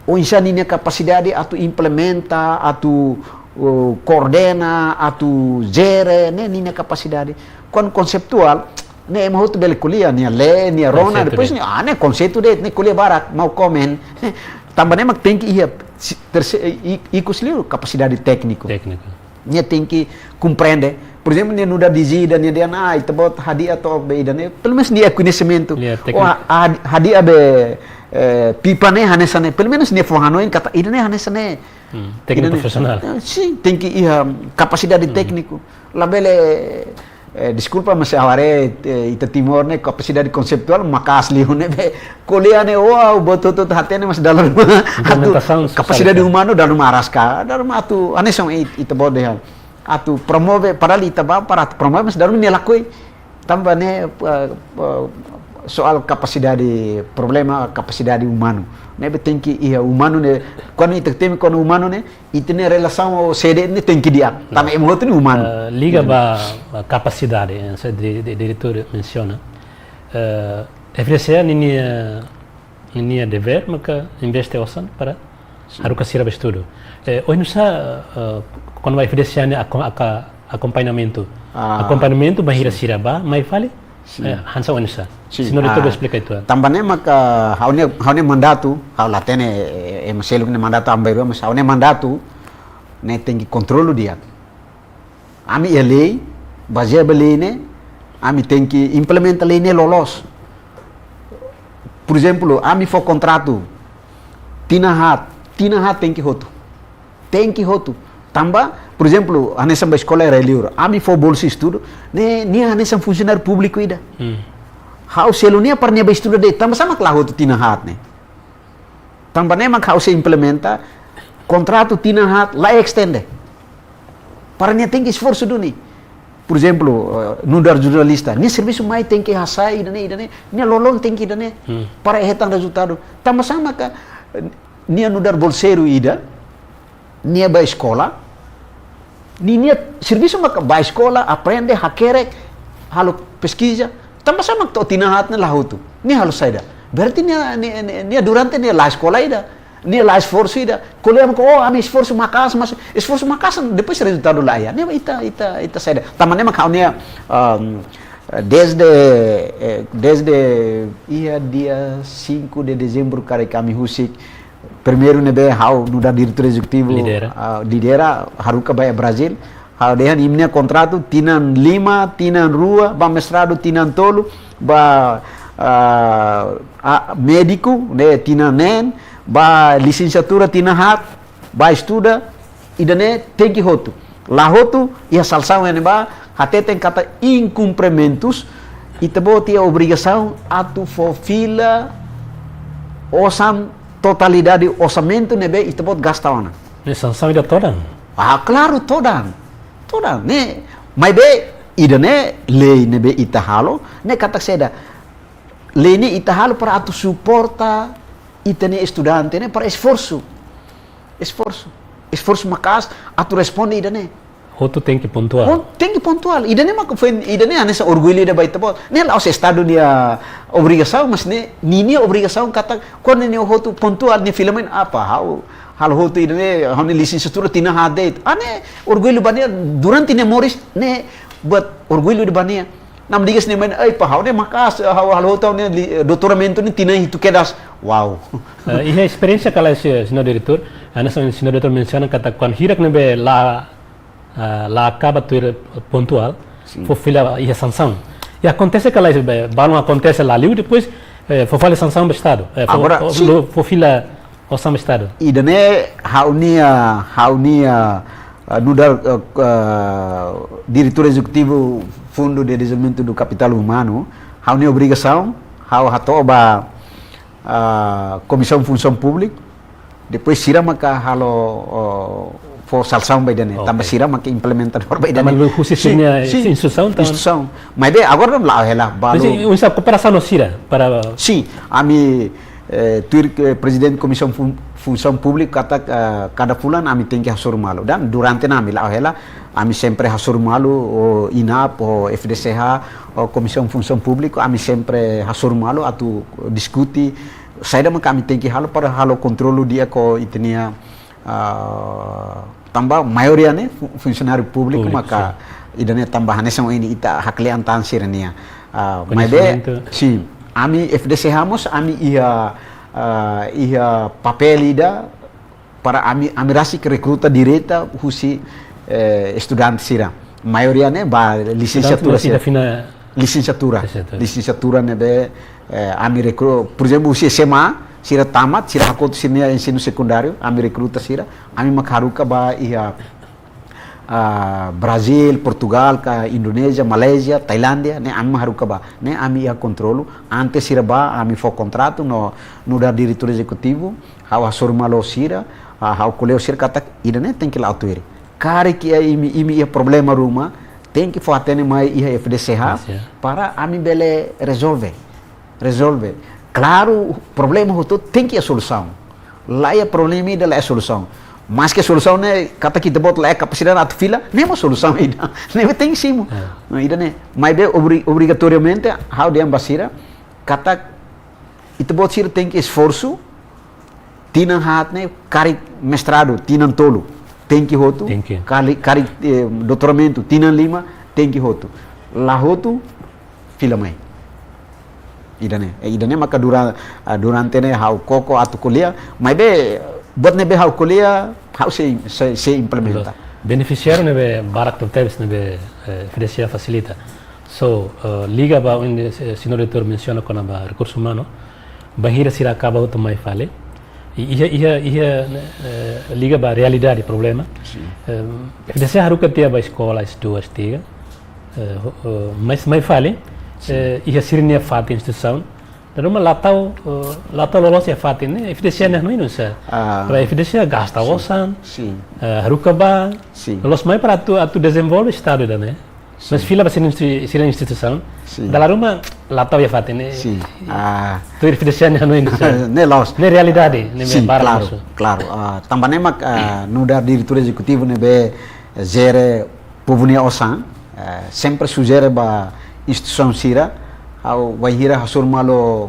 Oinsá ninia kapasidade atu implementa, atu, koordena, atu jere, ne'e ninia kapasidade. Kuandu konseptuál, ne'e ema hotu bele ko'alia, nia lee, nia rona, konseitu depois de'it. Nia, ah, ne'e konseitu de'it, ne'e ko'alia barak, maun komen. Tanba ne'e mak tenke iha, si-, terse-, i-, ikus liu kapasidade tékniku. Tékniku. Nia tenke komprende. Por ezemplu, nia nu'udar dizida, nia dehan, ah, ita-boot hadi'a took be ida-ne'e. Pelumenus nia koñesimentu. Lia, oh, tékniku. Ha-, ha-, hadi'a be, eh, pipa ne'e hanesan ne'e. Pelumenus nia fó hanoin katak ida-ne'e hanesan ne'e. Hmm, tékniku profisionál. Eh, sin, tenke iha kapasidade tékniku. Labele, eh, deskulpa, mas ha'u haree, eh, ita Timor ne'e kapasidade konseptuál maka'as liu ne'ebé ko'alia ne'e, wow, buat hotu-hotu hatene, mas dala ruma atu implementasaun susar kapasidade ita. Umanu dala ruma araska, dala ruma atu, hanesan it-, ita-boot dehan. Atu promove, padahal ita bá para atu promove, mas dala ruma nia lakohi. Tanba ne'e, eh, eh, soál kapasidade, problema kapasidade umanu. Ne'ebé tenke iha umanu ne'e, kuandu ita temi kuandu umanu ne'e, ita-nia relasaun ho sé de'it ne'e tenke di'ak. Tanba ema hotu ne'e umanu. Eh, liga ba, ba kapasidade, eh, se di-, di-, diretór mensiona. Eh, F D C A ninia, ninia devér maka investe osan para haruka sira ba estudu. Eh, oinsá, eh, kona-ba F D C A nia ako-, aka-, akompañamentu. Ah. Akompañamentu ba hira sira ba, mai fali? Sin. Eh, hanesan oinsá? Sin. Señór diretór esplika uitoan. Tanba ne'e maka ha'u-nia, ha'u-nia mandatu, ha'u la hatene, eh, ema seluk nia mandatu aban-bainrua, mas ha'u-nia mandatu ne'e tenke kontrolu di'ak. Ami iha lei, bazeia ba lei ne'e, ami tenke implementa lei ne'e loloos. Por ezemplu, ami fó kontratu, tinan haat, tinan haat tenke hotu. Tenke hotu. Tanba, por ezemplu, hanesan ba eskola rai-liur, ami fó bolsa estudu, ne'e, nia hanesan funsionáriu públiku ida. Hmm. Ha'u selu nia para nia bá estuda de'it, tanba sá mak la hotu tinan haat ne'e. Tanba ne'e mak ha'u sei implementa kontratu tinan haat la estende. Para nia tenke esforsu duni. Por ezemplu, eh, nu'udar jornalista, nia servisu mai tenke hasai ida-ne'e, ida-ne'e, nia loloon tenke ida-ne'e. Hmm. Para hetan rezultadu. Tanba sá maka, eh, nia nu'udar bolseiru ida, nia bá eskola, nia, nia servisu maka bá eskola, aprende, hakerek, halo peskiza. Tanba sá mak to'o tinan haat ne'e la hotu? Nia halo saida? Berarti nia, nia, nia, nia durante nia la eskola ida, nia la esforsu ida. Ko'alia maka, oh, ami esforsu maka'as, mas esforsu maka'as, depois rezultadu la iha. Ne'e ita, ita, ita saida? Tanba ne'e mak ha'u-nia, um, desde, eh, desde iha dia cinco de dezembro karik ami husik, primeiru ne'ebé ha'u nu'udar diretór ezekutivu, lidera. Ah, lidera, haruka ba iha Brazil. Ha'u dehan imi-nia kontratu tinan lima, tinan rua, ba mestradu tinan tolu, ba, ah, ah, médiku ne'e tinan neen, ba lisensiatura tinan haat, ba estuda, ida-ne'e tenke hotu. La hotu, iha sansaun iha ne'ebá, hateten katak inkumprimentus, ita-boot iha obrigasaun atu fó fila osan totalidade orsamentu ne'ebé ita-boot gasta ona. Ne'e sansaun ida todan? Ah, klaru, todan. Todan. Ne'e, maibé, ida-ne'e lei ne'ebé ita halo, ne'e katak saida? Lei ne'e ita halo para atu suporta ita-nia estudante ne'e para esforsu. Esforsu. Esforsu maka'as atu responde ida-ne'e. Hotu tenke pontuál. Hotu tenke pontuál. Ida-ne'e mak foin, ida-ne'e hanesan orgullu ida ba ita-boot. Ne'e la'ós Estadu nia obrigasaun, mas ne'e ninia obrigasaun katak kuandu nia hotu pontuál, nia fila mai, apa, ha'u halo hotu ida-ne'e, ha'u-nia lisensiatura tinan haat de'it. Ah, ne'e orgullu ba nia durante nia moris, ne'e buat orgullu ida ba nia. Namdigas nia mai, ai, pá, ha'u ne'e maka'as, ha'u halo hotu ha'u-nia li-, eh, doutoramentu ne'e tinan hitu kedas. Wow. Eh, iha esperiénsia ka lae, se-, señór diretór, hanesan señór diretór mensiona katak kuandu hirak ne'ebé la, ah, la akaba tuir pontuál, sin, fó fila iha sansaun. I akontese ka lae, be, balun akontese la liu, depois, eh, fó fali sansaun ba Estadu. Eh, fó, agora, fó, sin, lo-, fó fila osan ba Estadu. Ida-ne'e ha'u-nia, ha'u-nia, ah, nu'udar, ah, ah, diretór ezekutivu Fundo de Desenvolvimento do Capital Humano, ha'u-nia obrigasaun, ha'u hato'o ba, ah, Komisaun Funsaun Públika, depois sira maka halo, oh, fó sansaun ba ida-ne'e, ok, tanba sira maka implementadór ba ida-ne'e. Tanba liuhusi, sin, sira-nia, sin, instituisaun, tan-, instituisaun. Maibé agora daudaun la'o hela, balu. Maibé oinsá kooperasaun no sira para? Sin, ami, eh, tuir, eh, Prezidente Komisaun Fun-, Funsaun Públika katak, eh, kada fulan ami tenke hasoru malu. Dan durante ne'e ami la'o hela, ami sempre hasoru malu, ho INAP, ho F D C H, ho Komisaun Funsaun Públika, ami sempre hasoru malu atu diskute saida mak ami tenke halo para halo kontrolu di'ak ho ita-nia, ah, tanba maioria ne'e fu-, funsionáriu públiku, públiku, maka sim, ida-ne'e tanba hanesan ohin ita haklean tan sira-nia. Ah, maibé, koñesimentu, sim, ami F D C H mós, ami iha, ah, iha papél ida para ami, ami rasik rekruta direta husi, eh, estudante sira. Maioria ne'e ba lisensiatura, estudante sira, sira fina lisensiatura. Lisensiatura. Lisensiatura ne'ebé, eh, ami rekru-, por ezemplu, husi S M A, sira tamat, sira hakotu sira-nia ensinu sekundáriu, ami rekruta sira, ami mak haruka ba iha, ah, Brazil, Portugal, ka Indonézia, Malázia, Tailándia, ne'e ami mak haruka ba, ne'e ami iha kontrolu, antes sira ba, ami fó kontratu, no, nu'udar diretór ezekutivu, ha'u hasoru malu sira, ah, ha'u ko'alia ho sira katak, ida-ne'e tenke la'o tuir. Karik iha imi, imi iha problema ruma, tenke fó hatene mai iha F D C H, F D C H, para ami bele rezolve. Rezolve. Klaru, problema hotu tenke iha solusaun. La iha problema ida la iha solusaun. Maske solusaun ne'e katak ita-boot la iha kapasidade atu fila, ne'e mós solusaun ida. Ne'e tenke simu. Ya. No, ida-ne'e. Maibé obri-, obrigatoriamente, ha'u dehan ba sira, katak ita-boot sira tenke esforsu, tinan haat ne'e, karik mestradu, tinan tolu, tenke hotu, tenke. Kali-, karik, eh, doutoramentu, tinan lima, tenke hotu. La hotu, fila mai. Ida-ne'e, eh, ida-ne'e maka dura-, ah, durante ne'e ha'u koko atu ko'alia, maibé, buat ne'ebé ha'u ko'alia, ha'u sei, sei, sei implementa. Loos. Benefisiáriu ne'ebé barak tebes ne'ebé, eh, F D C H fasilita. So, eh, liga ba ohin, eh, señór diretór mensiona kona-ba rekursu umanu, bainhira sira akaba hotu mai fali. I iha, iha, iha, eh, liga ba realidade problema. Sim. Eh, F D C H haruka tiha ba eskola, S dois, S tiga. Eh, ho-, eh, mais mai fali, sim, eh, iha sira-nia fatin instituisaun. Dala ruma la tau, eh, la tau loloos iha fatin ne'e, F D C H, sim, ne'e hanoin nusá. Ah. Para F D C H gasta, sim, osan, sim, eh, haruka ba, sim, loloos mai para atu, atu dezenvolve estadu ida-ne'e. Sim. Mas fila ba sira insti-, sira instituisaun. Sim. Dala ruma la tau iha fatin ne'e. Sim. Ah. Tuir F D C H ne'e hanoin nusá. Ne'e loos. Ne'e realidade, ne'e, sim, barak klaru, mosu. Klaru. Ah, tanba ne'e mak, ah, nu'udar diretór ezekutivu ne'ebé jere povu nia osan, eh, sempre sujere ba instituisaun sira, ha'u bainhira hasoru malu,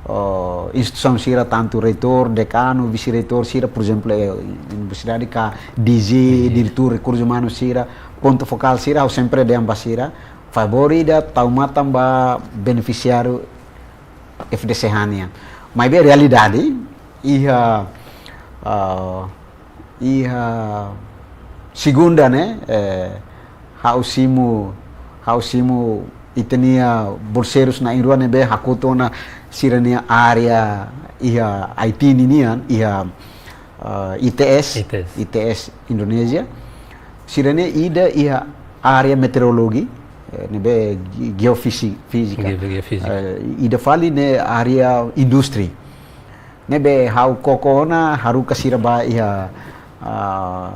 oh, instituisaun sira, tantu reitór, dekanu, vise-reitór sira, por ezemplu, eh, universidade ka D G, D G, diretór rekursu umanu sira, pontu fokál sira, ha'u sempre dehan ba sira, favór ida tau matan ba benefisiáriu F D C H nian. Maibé realidade, iha, ah, iha segunda ne'e, eh, ha'u simu, ha'u simu ita-nia bolseirus na'in-rua ne'ebé hakotu ona sira-nia área iha I T ninian, iha, eh, I T S, I T S. I T S Indonézia. Sira-ne'e ida iha área meteorologi, eh, ne'ebé ge-, geofísi-, fízika. Ge-, geofízika. Eh, ida fali ne'e área indústria. Ne'ebé ha'u koko ona haruka sira ba iha, ah,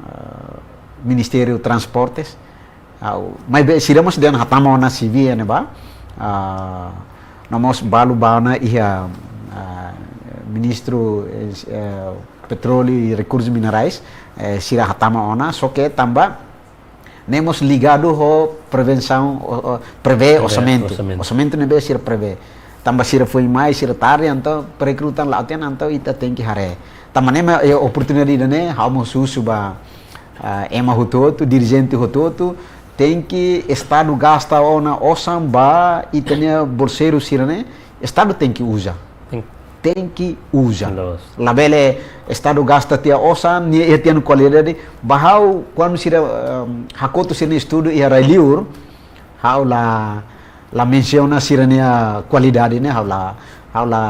ah, Ministériu Transportes. Ha'u, maibé sira mós dehan hatama ona C V ne'ebá. Ah, no mós balu ba ona iha, ah, Ministru, eh, eh, Petróleu i Rekursus Minerais, eh, sira hatama ona, só ke tanba ne'e mós ligadu ho prevensaun, o, o, prevee, prevee orsamentu. Orsamentu. Orsamentu ne'ebé sira prevee. Tanba sira foin mai, sira tarde, entaun perekrutan la'o tiha ona, entaun ita tenke haree. Tanba ne'e mak, eh, oportunidade ida-ne'e, ha'u mós husu ba, ah, ema hotu-hotu, dirijente hotu-hotu, tenke estadu gasta ona osan ba ita-nia bolseiru sira-ne'e, estadu tenke uza. Ten- Tenke uza. Loos. Labele estadu gasta tiha osan, nia iha tiha ona kualidade. Ba ha'u, kuandu sira, ehm, hakotu sira-nia estudu iha rai-liur, ha'u la, la mensiona sira-nia kualidade ne'e, ha'u la, ha'u la,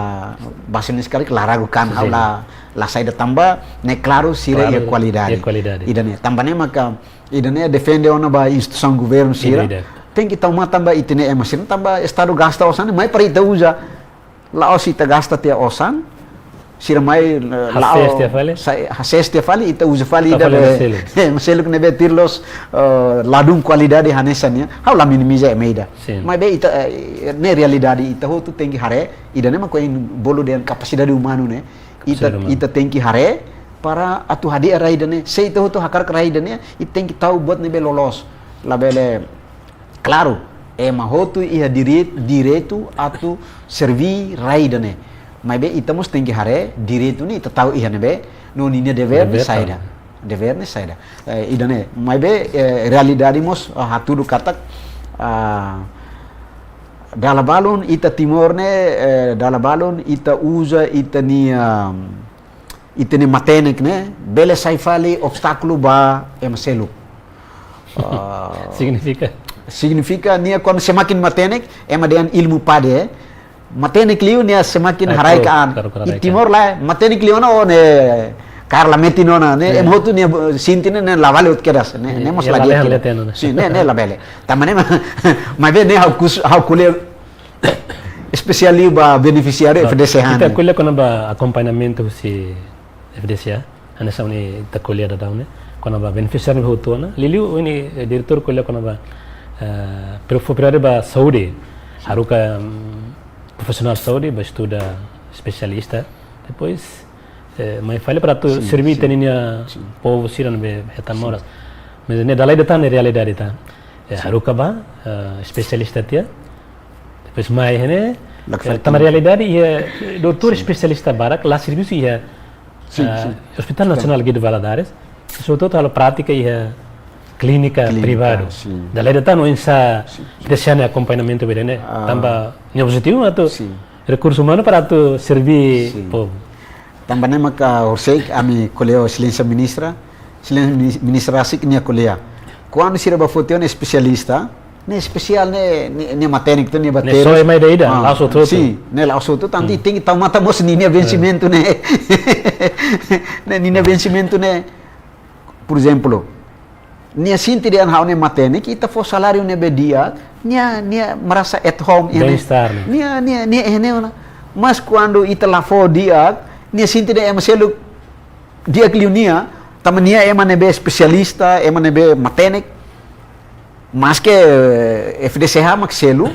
basa ne'e sekali la ragukan, ha'u, sim, la, la saida tanba, ne'e klaru sira, klaru, iha kualidade. Iha kualidade. Ida-ne'e, tanba ne'e maka, ida-ne'e defende ona ba instituisaun governu sira. Ida, ida. Tenke tau matan ba ita-nia ema sira, tanba estadu gasta osan, mai para ita uza. La'ós ita gasta tiha osan, sira mai, eh, la'o hasees tiha fali. Sa-, hasees tiha fali, ita uza fali, ita fali ida be, ema seluk. Ema seluk ne'ebé tuir loos, eh, ladún kualidade hanesan nian, ha'u la minimiza ema ida. Sim. Maibé ita, eh, ne'e realidade ita hotu tenke haree, ida-ne'e mak ohin bolu dehan kapasidade umanu ne'e. Ita, kapasidade umanu. Ita tenke haree para atu hadi'a rai ida-ne'e. Se ita hotu hakarak rai ida-ne'e, ita tenke tau buat ne'ebé loloos. Labele, klaru, ema hotu iha diri-, direitu atu serví rai ida-ne'e. Maibé ita mós tenke haree direitu ne'e ita tau iha ne'ebé, no ninia devér, devér ne'e saida. Tau. devér ne'e saida. Eh, ida-ne'e, maibé, eh, realidade mós, ah, hatudu katak, ah, dala balun ita Timor ne'e, eh, dala balun ita uza ita-nia, ita-nia matenek ne'e bele sai fali obstákulu ba ema seluk. Ah, Signifika? Signifika nia kuandu semakin matenek, ema dehan ilmu pade, eh. Matenek liu nia semakin, ah, haraik, karu, an. Karu, karu, i haraik, Timor an. Lae, matenek liu ona, oh, ne'e kaer la metin ona, ne'e, iya, ema hotu nia, eh, sente ne'e, ne'e la vale hotu kedas, ne'e, iya, ne'e mós, iya, la, la di'ak, lehan, la, la, tenu, ne'e. Sin, ne'e, ne'e la bele. Tanba ne'e mak, maibé ne'e ha'u kus-, ha'u ko'alia espesiál liu ba benefisiáriu, ah, F D C H ita ne'e. Ko'alia kona-ba akompañamentu husi F D C H, hanesan ohin ita ko'alia daudaun ne'e, kona-ba benefisiáriu hotu ona, liuliu ohin, eh, diretór ko'alia kona-ba, eh, pero fó prioridade ba saúde, haruka, mm, profisionál saúde ba estuda espesialista, depois, eh, mai fali para atu, sin, serví, sin, ita-nia, sin, povu sira ne'ebé hetan, sin, moras. Mas ne'e dala ida tan, ne'e realidade tan. Eh, sin, haruka ba, eh, espesialista tiha. Depois mai ne'e, la, eh, fali tan, realidade, iha, eh, doutór, sin, espesialista barak la servisu iha, sin, eh, sin, Hospital, sin, Nasionál Guido Valadares. Sobretudu halo prátika iha klínika, klínika privadu. Sin. Dala ida tan oinsá, sin, F D C H nia akompañamentu ba ida-ne'e. Ah. Tanba nia objetivu mak atu, sin, rekursu umanu para atu serví, sin, povu. Tanba ne'e maka horiseik ami ko'alia ho Exelénsia Ministra, Exelénsia Minis-, Ministra rasik nia ko'alia. Kuandu sira bá foti ona espesialista, ne'e espesiál ne'e, ne'e, ne'e matenek atu, ne'e ba, ne'e terus. Só ema ida-ida, ah, la'ós hotu-hotu. Sin, ne'e la'ós hotu-hotu, tanba, hmm, tenke tau matan mós ninia, eh, vensimentu ne'e. Ne'e ninia vensimentu ne'e. Por ezemplu, nia sente dehan ha'u ne'e matenek, ita fó saláriu ne'ebé di'ak, nia, nia merasa at home, iha ne'e. Bem-estar, ne'e. Nia, nia, nia iha ne'e ona. Mas kuandu ita la fó di'ak, nia sente dehan ema seluk di'ak liu nia, tanba nia ema ne'ebé espesialista, ema ne'ebé matenek. Maske, eh, F D C H mak selu,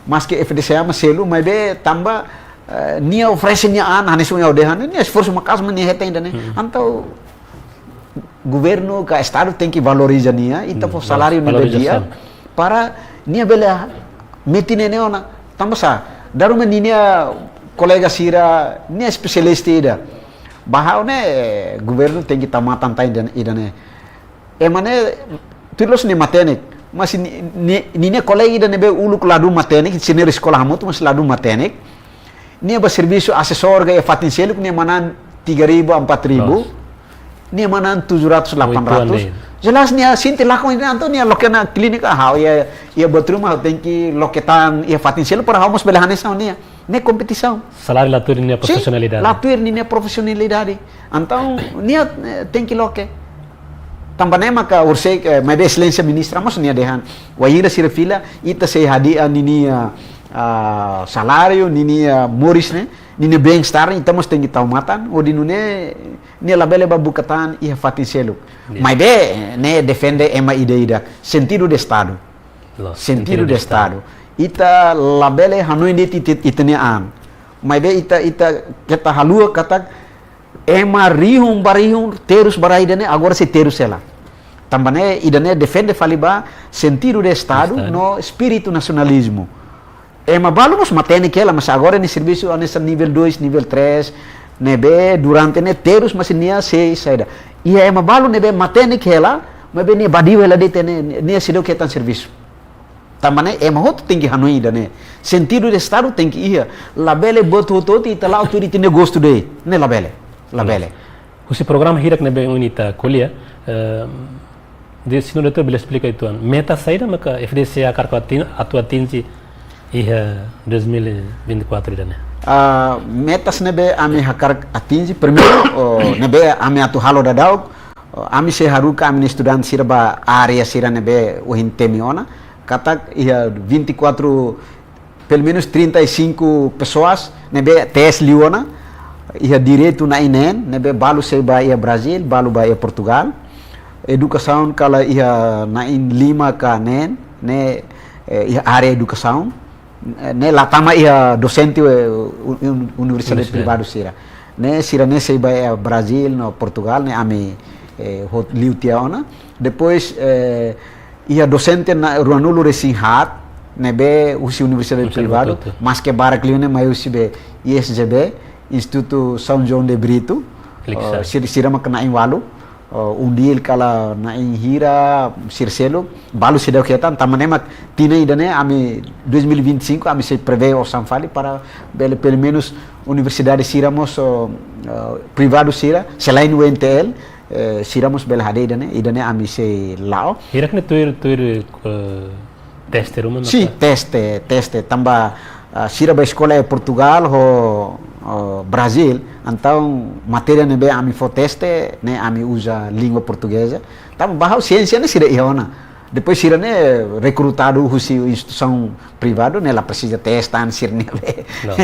maske F D C H mak selu, maibé tanba, eh, nia oferese nia an, hanesan ohin ha'u dehan, nia esforsu maka'as mak nia hetan ida-ne'e. Hmm. Entaun, governu ka estadu tenke valoriza nia, ita, hmm, fó saláriu ne'ebé, valorizasaun, di'ak, para nia bele metin ne'e ona. Tanba sá, dala ruma ninia kolega sira, nia espesialista ida. Ba ha'u ne'e, eh, governu tenke tau matan tan ida, ida-ne'e. Ema ne'e, tuir loloos nia matenek. Mas ni, ni, ninia kolega ida ne'ebé uluk ladún matenek, sira ne'e eskola hamutuk, mas ladún matenek. Nia bá servisu asesór ka iha fatin seluk, nia manán tiga ribu, empat ribu. Loos. Nia manán tujuh ratus, delapan ratus. Oito an de'it. Jelas nia sente lakon ida, entaun nia loke ona klínika, ha'u iha, iha buat ruma, ha'u tenke loke tan iha fatin seluk, para ha'u mós bele hanesan nia. Ne'e kompetisaun. Saláriu la tuir ninia, sin, profisionalidade. La tuir ninia profisionalidade. Entaun, nia, eh, tenke loke. Tanba ne'e maka horiseik, eh, maibé Exelénsia Ministra mós nia dehan, wainhira sira fila, ita sei hadi'a ninia, ah, saláriu, ninia moris ne'e, ninia bem-estar, ita mós tenke tau matan, hodi nune'e, nia labele bá buka tan iha fatin seluk. Ya. Maibé, eh, ne'e defende ema ida-idak, sentidu de estadu. Loos, sentidu de estadu. Ita labele hanoin de'it ita, ita-nia an. Maibé ita, ita keta haluha katak ema rihun ba rihun, terus ba rai ida-ne'e, agora sei terus hela. Tanba ne'e, ida-ne'e defende fali ba sentidu de estadu, estadu, no espíritu nasionalizmu. Ema balu mós matenek hela, mas agora nia servisu hanesan nivel dois, nivel três, ne'ebé durante ne'e terus, mas nia sei saida. Iha ema balu ne'ebé matenek hela, maibé nia badiu hela de'it, nia, nia seidauk hetan servisu. Tanba ne'e, ema hotu tenke hanoin ida-ne'e. Sentidu de estadu tenke iha. Labele buat hotu-hotu ita la'o tuir ita-nia gostu de'it. Ne'e labele. Labele. Husi programa hirak ne'ebé ohin ita ko'alia, eh, de, señór doutór bele esplika uitoan. Meta saida maka F D C H hakarak atin-, atu atinje iha dois mil e vinte e quatro ida-ne'e? Ah, metas ne'ebé ami hakarak atinje, primeiru, oh, ne'ebé ami atu halo daudaun, oh, ami sei haruka ami-nia estudante sira ba área sira ne'ebé ohin temi ona, katak iha vinte e quatro, pelumenus trinta e cinco pessoas ne'ebé tes liu ona, iha direitu na'in neen, ne'ebé balu sei ba iha Brazil, balu ba iha Portugal. Edukasaun kala iha na'in lima ka neen, ne'e, eh, iha área edukasaun. Eh, ne'e la tama iha dosente, eh, un-, un-, universidade, universidade, privadu sira. Ne'e sira-ne'e sei ba iha Brazil no Portugal, ne'e ami, eh, hot liu tiha ona. Depois, eh, iha dosente na'in ruanulu resin haat, ne'ebé husi universidade, universidade privadu, privadu, maske barak liu ne'e mai husi be I S G B, Instituto São João de Brito, Liksa, eh, sira, sira maka na'in ualu. Oh, UNDIL kala na'in hira, sira seluk, balu seidauk hetan, tanba ne'e mak tinan ida-ne'e ami dois mil e vinte e cinco, ami sei prevee osan fali para bele pelumenus universidade sira mós, oh, eh, privadu sira, selain UNTL, eh, sira mós bele hadi'a ida-ne'e, ida-ne'e ami sei la'o. Hirak ne'e tuir, tuir, eh, teste ruma? Sin, teste, teste. Tanba, ah, sira bá eskola iha Portugal ho, ho Brazil, entaun matéria ne'ebé ami fó teste, ne'e ami uza língua portugeza. Tanba ba ha'u siénsia ne'e sira iha ona. Depois sira ne'e rekrutadu husi instituisaun privadu, ne'e la presiza teste tan sira ne'ebé. No.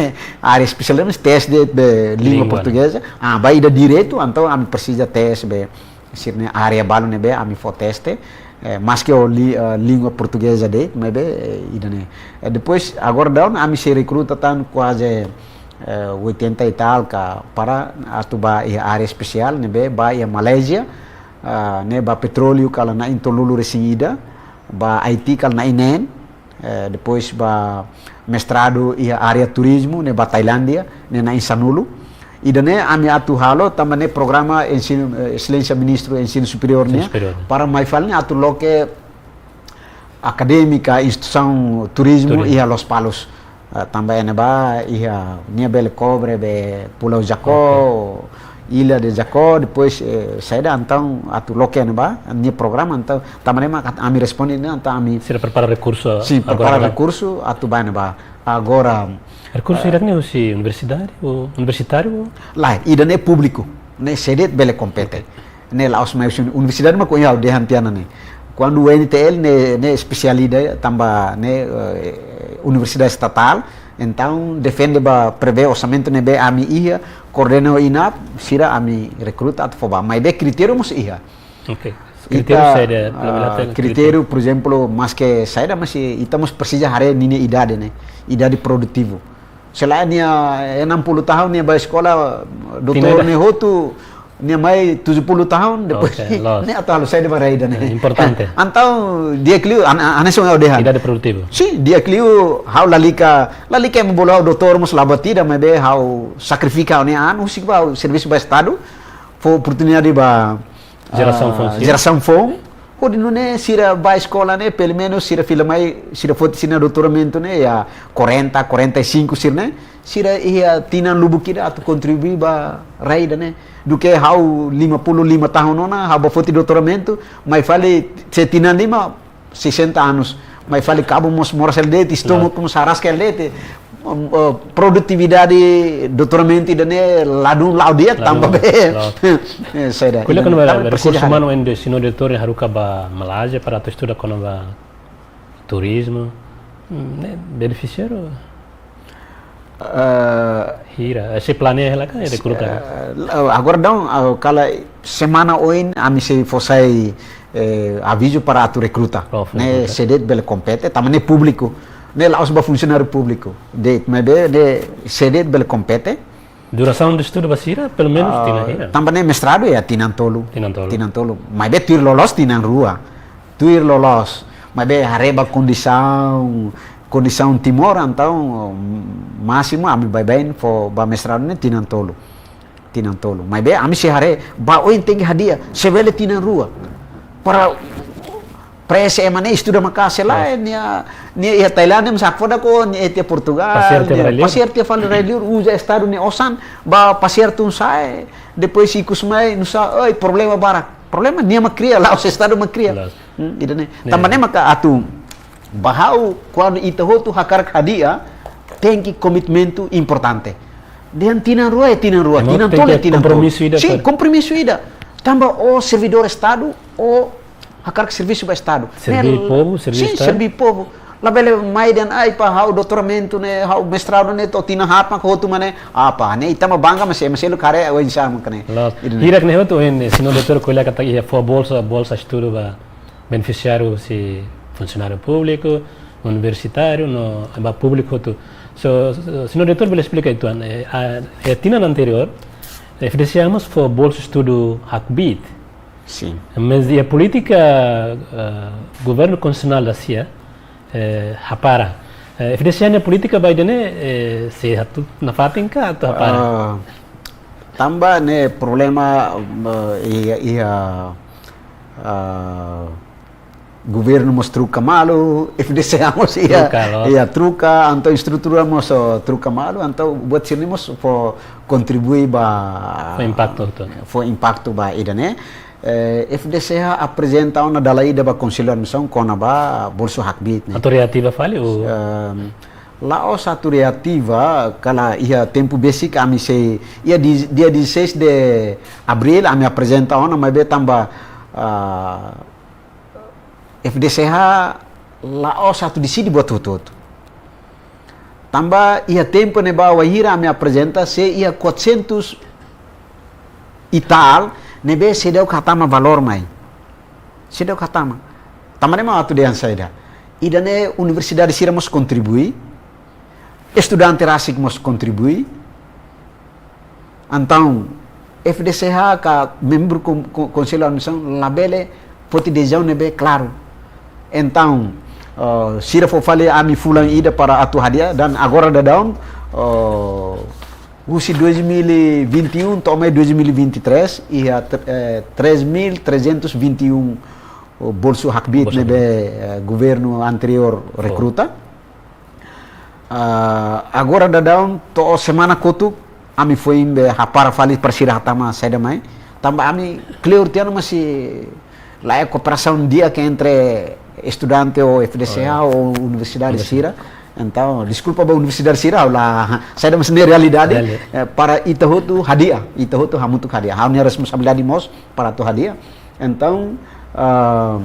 Área espesiál ne'e teste de, de língua portugeza. Ah, ba ida direitu, entaun ami presiza teste be sira-nia área balu ne'ebé ami fó teste, eh, maske ho li-, eh, língua portugeza de'it, maibé, eh, ida-ne'e. Eh, depois, agora daudaun, ami sei rekruta tan kuaze, eh, oitenta e tal ka para atu ba iha área espesiál, ne'ebé ba iha Malázia, ah, ne'e ba petróleu kala na'in tolunulu-resin-ida, ba IT kala na'in neen, eh, depois ba mestradu iha área turizmu, ne'e ba Tailándia, ne'e na'in sanulu. Ida-ne'e ami atu halo, tanba ne'e programa ensinu, eh, Exelénsia Ministru Ensinu Superiór nian, para mai fali ne'e atu loke akadémika, instituisaun turizmu iha Lospalos. Eh, tanba ne'ebá iha nia bele kobre be Pulau Jacó, Ilha de Jacó, depois, eh, saida entaun atu loke ne'ebá, nia programa entaun, tanba ne'e mak ami responde ne'e entaun ami. Sira prepara rekursu. Sin, prepara rekursu atu ba ne'ebá. Agora, rekursu hirak ne'e husi universidade, ou universitáriu, ou? Lae, ida-ne'e públiku, ne'e sé de'it bele kompete. Ne'e la'ós mai husi universidade mak ohin ha'u dehan tiha ona ne'e. Kuandu UNTL ne'e, ne'e espesialidade tanba ne'e, eh, universidade estatál, entaun defende ba prevee orsamentu ne'ebé ami iha, koordena ho INAP, sira ami rekruta atu fó ba. Maibé kritériu mós iha. Oke. Kritériu saida, ah, kritériu, por ezemplu, maske saida, mas ita mós presiza haree ninia idade ne'e, idade produtivu. Se lae nia enam puluh tahun nia bá eskola, doutór ne'e hotu, nia mai tujuh puluh tahun, depois ne'e atu halo saida ba rai ida-ne'e. Importante. Entaun di'ak liu, an-, an-, hanesan ha'u dehan. Idade produtivu. Sin, di'ak liu, ha'u lalika, lalika ema bolu ha'u doutór mós la buat ida, maibé ha'u sakrifika ha'u-nia an, husik ba ha'u servisu ba Estadu, fó oportunidade ba, jerasaun foun, jerasaun foun. Hodi nune'e sira bá eskola ne'e, pelumenus sira fila mai, sira foti sira-nia doutoramentu ne'e, iha quarenta, quarenta e cinco sira-ne'e, sira iha tinan lubuk ida atu kontribui ba rai ida-ne'e. Duké ha'u lima puluh lima tahun ona, ha'u bá foti doutoramentu, mai fali se tinan lima, sessenta anos. Mai fali kabun mós moras hela de'it, estómagu mós araska hela de'it. Em, eh, produtividade doutoramentu ida-ne'e ladún la'o di'ak tanba be. Ko'alia kona-ba rekursu umanu ohin Senhor Diretór haruka ba Malázia para atu estuda kona-ba turizmu. Hmm, ne'e benefisiáriu? Eh, hira, eh, sei planeia hela ka, rekruta? Eh, agora daudaun, ah, kala semana oin ami sei fó sai, eh, avizu para atu rekruta. Oh, ne'e rekruta. Sé de'it bele kompete, tanba ne'e públiku. Ne'e la'ós ba funsionáriu públiku de'it, maibé ne'e sé de'it bele kompete. Durasaun de estudu ba sira, pelumenus, ah, tinan hira? Tanba ne'e mestradu iha tinan tolu. Tinan tolu. Tinan tolu. Maibé tuir loloos tinan rua. Tuir loloos. Maibé haree ba kondisaun, kondisaun Timor, entaun, másimu ami baibain fó ba mestradu ne'e tinan tolu. Tinan tolu. Maibé ami sei haree, ba oin tenke hadi'a, se bele tinan rua. Para prese ema ne'e estuda maka'as, se lae, nia, nia iha Tailándia, mós hakfodak ho nia iha Portugal, pasiar tiha fali rai-liur, uza Estadu nia osan, ba pasiar tun sa'e, depois ikus mai, nusá, oi, problema barak. Problema nia mak kria, la'ós Estadu mak kria. Hmm, ida-ne'e. Tanba ne'e maka atu, ba ha'u, kuandu ita hotu hakarak hadi'a, tenke komitmentu importante. Dehan tinan rua, eh, tinan rua, tinan tolu, eh, tinan tolu. Kompromisu ida. Sin, kompromisu ida. Tanba ó servidór Estadu, ó hakarak servisu ba Estadu. Serví povu, serví Estadu. Sin, serví povu. Labele mai dehan, ai, pá, ha'u doutoramentu ne'e, ha'u mestradu ne'e, to'o tinan haat mak hotu mak ne'e. Ah, pá, ne'e ita mak bangga, mas, mas elu kare, oinsá mak ne'e. Loos. Hirak ne'e hotu, ohin, eh, Senhor Diretór ko'alia katak iha fó bolsa, bolsa estudu ba benefisiáriu husi funsionáriu públiku, universitáriu, no ba públiku hotu. So, so, Senhor Diretór bele esplika uitoan, eh, a, eh, tinan anteriór, eh, F D C A mós fó bolsa estudu hakbiit. Sin. Mas iha polítika, eh, governu konstitusionál da sia, eh, hapara. Eh, F D C A nia polítika ba ida-ne'e, eh, sei atu nafatin ka atu hapara? Ah, Tanba ne'e problema, eh, iha, iha, ah, governu mós troka malu, F D C A mós iha, Troka, loos. iha troka, entaun estrutura mós, oh, troka malu, entaun buat sira-ne'e mós fó kontribui ba Fó impaktu, betul. fó impaktu ba ida-ne'e. Eh, F D C A aprezenta ona dala ida ba Konsellu Administrasaun kona-ba bolsu hakbiit ne'e. Atu reativa fali, ou? Ehm, la'ós atu reativa, kala iha tempu besik ami sei, iha di, dia dezasseis de abril ami aprezenta ona, maibé tanba, ah, F D C A la'ós atu deside buat hotu-hotu. Tanba iha tempu ne'ebá wainhira ami aprezenta sei iha quatrocentos e tal, ne'ebé seidauk hatama valór mai. Seidauk hatama. Tanba ne'e mak atu dehan saida. Ida-ne'e universidade sira mós kontribui, estudante rasik mós kontribui. Entaun, F D C A ka membru kon-, kon-, Konsellu Administrasaun labele foti desizaun ne'ebé klaru. Entaun, eh, sira fó fali ami fulan ida para atu hadi'a, dan agora daudaun, eh, husi dois mil e vinte e um to'o mai dois mil e vinte e três, iha tr-, eh, três mil trezentos e vinte e um, oh, bolsu hakbiit Bolsu ne'ebé, hakbiit. eh, governu anteriór Fó. rekruta. Ah, agora daudaun to'o semana kotuk, ami foin be hapara fali para sira hatama saida mai. Tanba ami kleur tiha ona mós sei laiha kooperasaun di'ak entre estudante ou F D C A Oh, ya. ou universidade Universidade. sira. Entaun, deskulpa ba universidade sira, ha'u la, saida, mas ne'e realidade, Reali- eh, para ita hotu hadi'a, ita hotu hamutuk hadi'a. Ha'u-nia responsabilidade mós para atu hadi'a. Entaun, ah,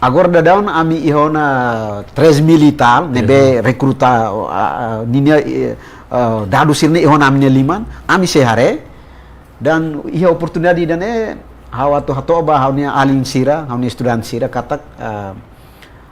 agora daudaun ami iha ona três mil e tal, ne'ebé Três mil. rekruta, ah, ah, ninia, eh, ah, dadus sira-ne'e iha ona ami-nia liman, ami sei haree, dan iha oportunidade ida-ne'e, ha'u atu hato'o ba ha'u-nia alin sira, ha'u-nia estudante sira, katak, ah,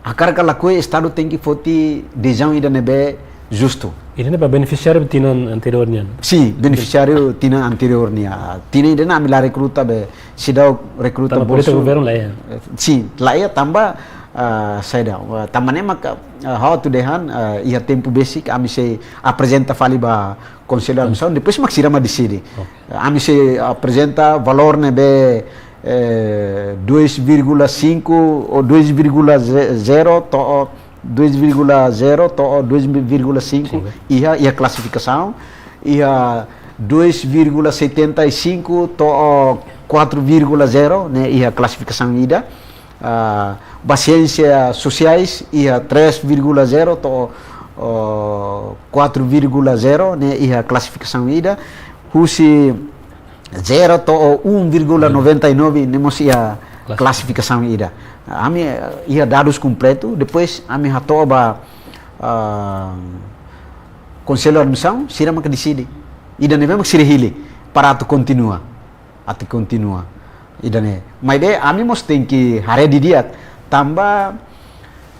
hakarak ka lakohi Estadu tenke foti desizaun ida ne'ebé justu. Ida-ne'e ba benefisiáriu tinan anteriór nian? Sin, benefisiáriu tinan anteriór nian. Tinan ida-ne'e ami la rekruta be, seidauk rekruta Tanba polítika bolsu. governu laiha. Eh, sin, laiha tanba, ah, saida, ah, tanba ne'e maka, ah, ha'u atu dehan, ah, iha tempu besik ami sei aprezenta fali ba Konsellu Administrasaun, depois mak sira mak deside. Oh. Ami sei aprezenta valór ne'ebé, eh, dois vírgula cinco ou dois vírgula zero to'o, dois vírgula zero to'o dois vírgula cinco Sim. iha, iha klasifikasaun, iha dois vírgula setenta e cinco to'o quatro vírgula zero, ne'e iha klasifikasaun ida. Ah, ba Siénsias Sosiais iha três vírgula zero to'o, oh, quatro vírgula zero, ne'e iha klasifikasaun ida. Husi zero to'o um vírgula noventa e nove, ne'e mós iha Klasi- klasifikasaun ida. Ami, eh, iha dadus kompletu, depois ami hato'o ba, ah, Konsellu Administrasaun, sira maka deside. Ida ne'ebé mak sira hili para atu kontinua. Atu kontinua. Ida-ne'e. Maibé ami mós tenke haree didi'ak. Tanba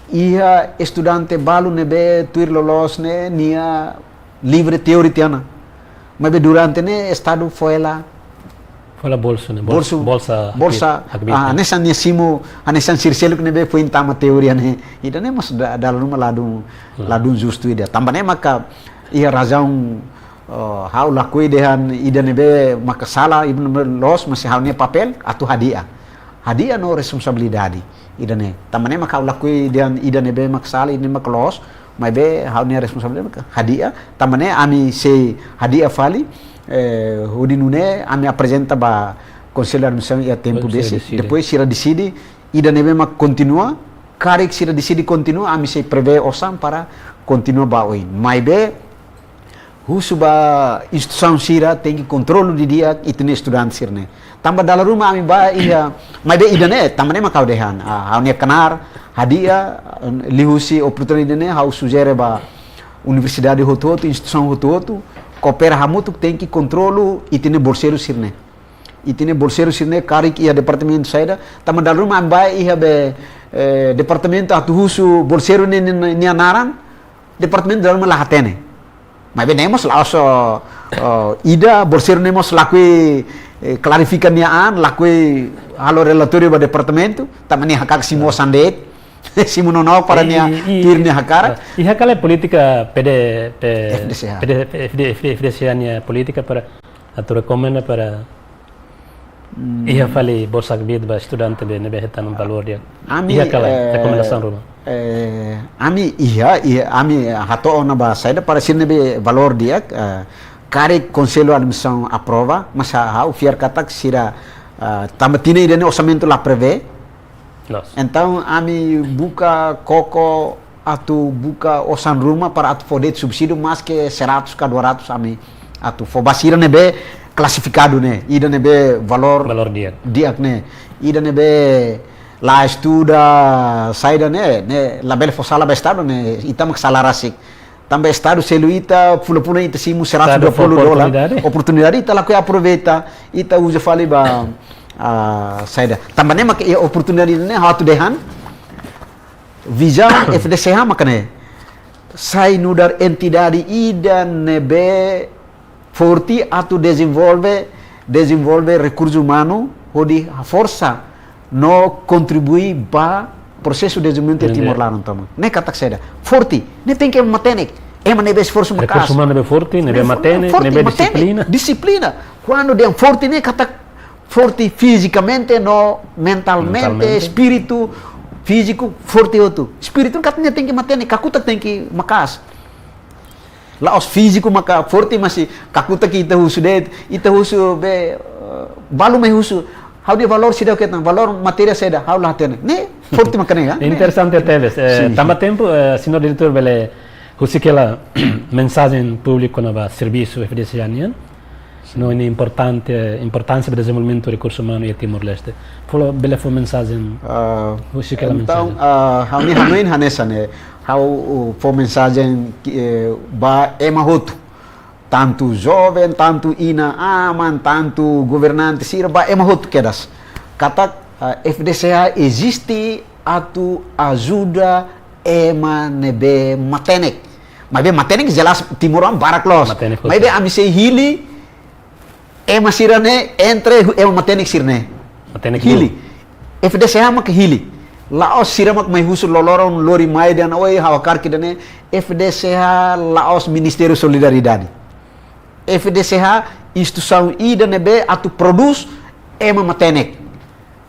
iha estudante balu ne'ebé tuir loloos ne'e nia livre teori tiha ona. Maibé durante ne'e Estadu fó hela Fó hela bolsu ne'e, bol-, bolsu, bolsa bolsa, hakbiit, hakbiit, ah, ne'e. Hanesan nia simu, hanesan sira seluk ne'ebé foin tama teori ne'e. Ida-ne'e mós da-, dala ruma ladún, Hmm. ladún justu ida. Tanba ne'e maka iha razaun, oh, ha'u lakohi dehan ida ne'ebé maka sala, ida ne'ebé loos, mas ha'u-nia papél atu hadi'a. Hadi'a no responsabilidade. Ida-ne'e. Tanba ne'e maka ha'u lakohi dehan ida ne'ebé maka sala, ida ne'ebé maka loos, maibé ha'u-nia responsabilidade maka hadi'a. Tanba ne'e ami sei hadi'a fali, eh, hodi nune'e ami aprezenta ba Konsellu Administrasaun iha tempu Konsellu besik. deside. Depois sira deside, ida ne'ebé mak kontinua, karik sira deside kontinua, ami sei prevee osan para kontinua ba oin. Maibé, husu ba instituisaun sira tenke kontrolu didi'ak ita-nia estudante sira-ne'e. Tanba dala ruma ami bá iha, maibé ida-ne'e, tanba ne'e mak ha'u dehan, ah, ha'u-nia knaar, hadi'a, liuhusi oportunidade ne'e, ha'u sujere ba universidade hotu-hotu, instituisaun hotu-hotu, koopera hamutuk tenke kontrolu ita-nia bolseiru sira-ne'e. Ita-nia bolseiru sira-ne'e karik iha departamentu saida, tanba dala ruma ami bá iha be, eh, departamentu atu husu bolseiru ne'e, ne'e, nia naran, departamentu dala ruma la hatene. Maibé ne'e mós la'ós, eh, ida, bolseiru ne'e mós lakohi, eh, klarifika nia an, lakohi halo relatóriu ba departamentu, tanba nia hakarak simu osan de'it, simu nonook para nia, I, i, i, tuir nia hakarak. I hakarak polítika P D, P-, F D C A. P D, F D, F D, F D C A nia polítika para Atu rekomenda para iha fali bolsa kbiit ba estudante be ne'ebé hetan valór di'ak. Ami, iha kala, eh, rekomendasaun ruma. Eh, ami iha, iha, ami hato'o ona ba saida para sira ne'ebé valór di'ak, eh, karik konsellu admisaun aprova, mas ha'u fiar katak sira, eh, tanba tinan ida-ne'e orsamentu la prevee. Loos. Entaun, ami buka koko atu buka osan ruma para atu fó de'it subsídiu maske seratus ka dua ratus ami atu fó ba sira ne'ebé klasifikadu ne'e, ida ne'ebé valór, valór di'ak, di'ak ne'e, ida ne'ebé la estuda saida ne'e, ne'e labele fó sala ba Estadu ne'e, ita mak sala rasik. Tanba Estadu selu ita, fulan-fulan ita simu seratus dua puluh dolar. Estadu fó oportunidade. Oportunidade ita lakohi aproveita, ita uza fali ba, ah, saida. Tanba ne'e mak iha oportunidade ne'e ha'u atu dehan. Vizaun F D C H maka ne'e. Sai nu'udar entidade ida ne'ebé forte atu dezenvolve, dezenvolve rekursu umanu, hodi haforsa no kontribui ba prosesu dezenvolvimentu iha Timor laran tomak. Ne'e katak saida? Forte. Ne'e tenke matenek. Ema ne'ebé esforsu maka'as. Rekursu umanu ne'ebé forte, ne'ebé matenek, forte, ne'ebé matenek, dixiplina. Dixiplina. Kuandu dehan forte ne'e katak forte fizikamente no mentalmente, mentalmente, espíritu, fíziku, forte hotu. Espíritu katak ne'e tenke matenek, kakutak tenke maka'as. La'ós fíziku maka forte, mas kakutak ita husu de'it, ita husu be, eh, balu mai husu. Ha'u-nia valór seidauk hetan, valór matéria saida, ha'u la hatene. Ne'e forte maka ne'e, ya? Interesante tebes. Eh, sin, tanba tempu, eh, señór diretór bele husik hela mensajen públiku kona-ba servisu F D C H nian. No, ne'e importante, importánsia ba dezenvolvimentu rekursu umanu iha Timor-Leste. Fó, bele fó mensajen. Ah, husik hela entaun, mensajen. Ah, ha'u-nia hanoin hanesan ne'e, ha'u, uh, fó mensajen, eh, ba ema hotu. Tantu joven, tantu inan-aman, tantu governante sira, ba ema hotu kedas. Katak, ah, F D C H eziste atu ajuda ema ne'ebé matenek. Maibé matenek jelas timoroan barak loos. Matenek hotu. Maibé ami sei hili ema sira-ne'e entre hu-, ema matenek sira-ne'e. Matenek hili. Dulu. F D C H mak hili. La'ós sira mak mai husu loroloron lori mai dehan oi ha'u hakarak ida-ne'e. F D C H la'ós Ministériu Solidariedade. F D C H instituisaun ida ne'ebé atu prodús ema matenek.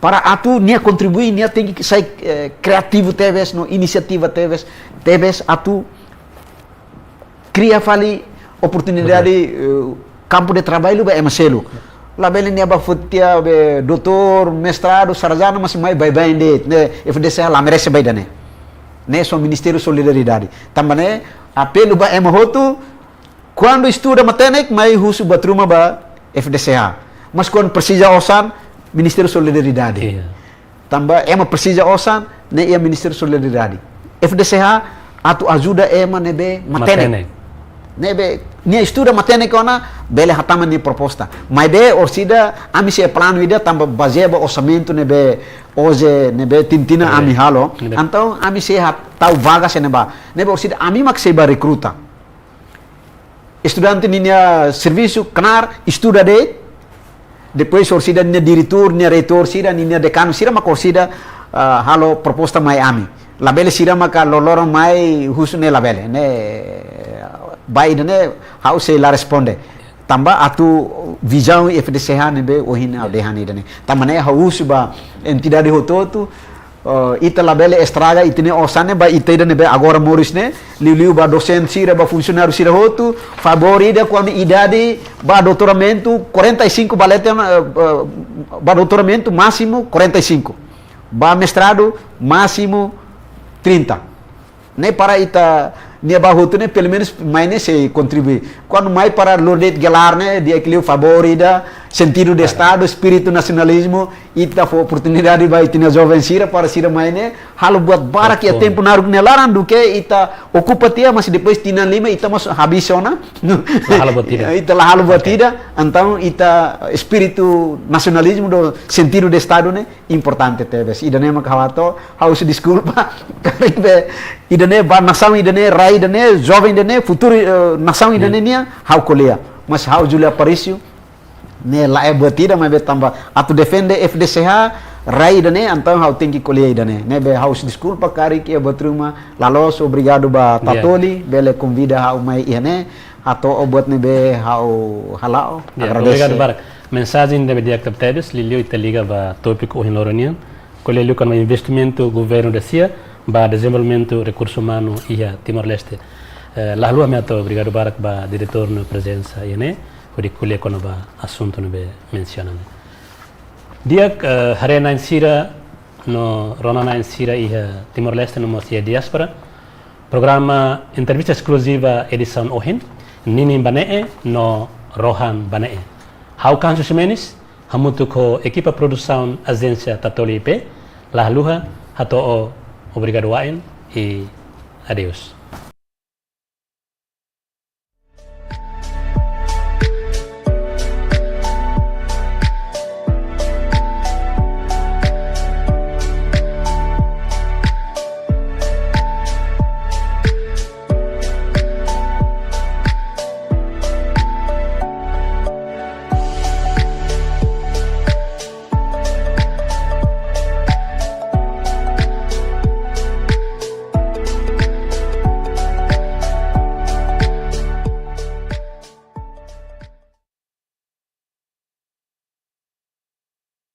Para atu nia kontribui, nia tenke sai, eh, kriativu tebes, no inisiativa tebes, tebes atu kria fali oportunidade, eh, kampu de traballu ba ema seluk. Labele nia bá foti tiha be doutór, mestradu, sarjana, mas mai baibain de'it, ne'e F D C H la merese ba ida-ne'e. Ne'e só Ministériu Solidariedade. Tanba ne'e, apelu ba ema hotu, kuandu estuda matenek, mai husu buat ruma ba F D C H. Mas kuandu presiza osan, Ministériu Solidariedade. Iya. Tanba ema presiza osan, ne'e iha Ministériu Solidariedade. F D C H atu ajuda ema ne'ebé matenek. Matenek. Ne'ebé, nia estuda matenek ona, bele hatama nia proposta. Maibé orsida, ami sei planu ida tanba bazeia ba orsamentu ne'ebé oje, ne'ebé tinan-tinan, iya, ami halo. Iya. Entaun, ami sei ha-, tau vaga sei ne'ebá. Ne'ebé orsida, ami mak sei bá rekruta. Estudante ninia servisu, knaar, estuda de'it. Depois orsida ninia diretór, nia reitór sira, ninia dekanu sira mak orsida, ah, halo proposta mai ami. Labele sira maka loroloron mai husu ne'e labele. Ne'e, ba ida-ne'e ha'u sei la responde. Tanba atu vizaun F D C H ne'ebé ohin ha'u dehan ida-ne'e. Tanba ne'e ha'u husu ba entidade hotu-hotu, eh, ita labele estraga ita-nia osan ne'e ba ita ida ne'ebé agora moris ne'e, liuliu ba dosente sira, ba funsionáriu sira hotu, favór ida kuandu idade ba doutoramentu, quarenta e cinco ba leten, eh, eh, ba doutoramentu másimu quarenta e cinco. Ba mestradu másimu trinta. Ne'e para ita-nia ba hotu ne'e, pelumenus mai ne'e sei kontribui. Kuandu mai para lori de'it gelar ne'e, di'ak liu favór ida, sentidu de Estadu, espíritu nasionalizmu, ita fó oportunidade ba ita-nia joven sira para sira mai ne'e halo buat barak iha tempu naruk nia laran duké ita okupa tiha, mas depois tinan lima ita mós habis ona. La halo buat ida. Ita la halo buat ida, entaun ita espíritu nasionalizmu no sentidu de Estadu ne'e importante tebes. Ida-ne'e mak ha'u hato'o, ha'u husu deskulpa. Karik be, ida-ne'e ba nasaun ida-ne'e, rai ida-ne'e, joven ida-ne'e, futuru, eh, nasaun ida-ne'e nian, ha'u ko'alia. Mas ha'u Júlio Aparício, ne'e laiha buat ida, maibé tanba atu defende F D C H, rai ida-ne'e, entaun ha'u tenke ko'alia ida-ne'e. Ne'ebé ha'u husu deskulpa karik iha buat ruma la loos, obrigadu ba Tatoli, bele konvida ha'u mai iha ne'e. Hato'o buat ne'ebé ha'u hala'o. Ya, agradese. Obrigadu barak. Mensajen ne'ebé di'ak tebetebes, liuliu ita liga ba tópiku ohin loron nian. Ko'alia liu kona-ba investimentu governu ida-idak ba dezenvolvimentu rekursu umanu iha Timor-Leste. Eh, la haluha ami hato'o obrigadu barak ba diretór nia prezensa iha ne'e, hodi ko'alia kona-ba asuntu ne'ebé mensiona ne'e. Di'ak, eh, haree-na'in sira no rona-na'in sira iha Timor-Leste no mós iha diáspora. Programa entrevista eskluziva edisaun ohin, Ninin ba Ne'e no Rohan ba Ne'e. Ha'u Kansu Ximenes, hamutuk ho ekipa produsaun Ajénsia Tatoli I P, la haluha hato'o obrigadu wa'in i adeus.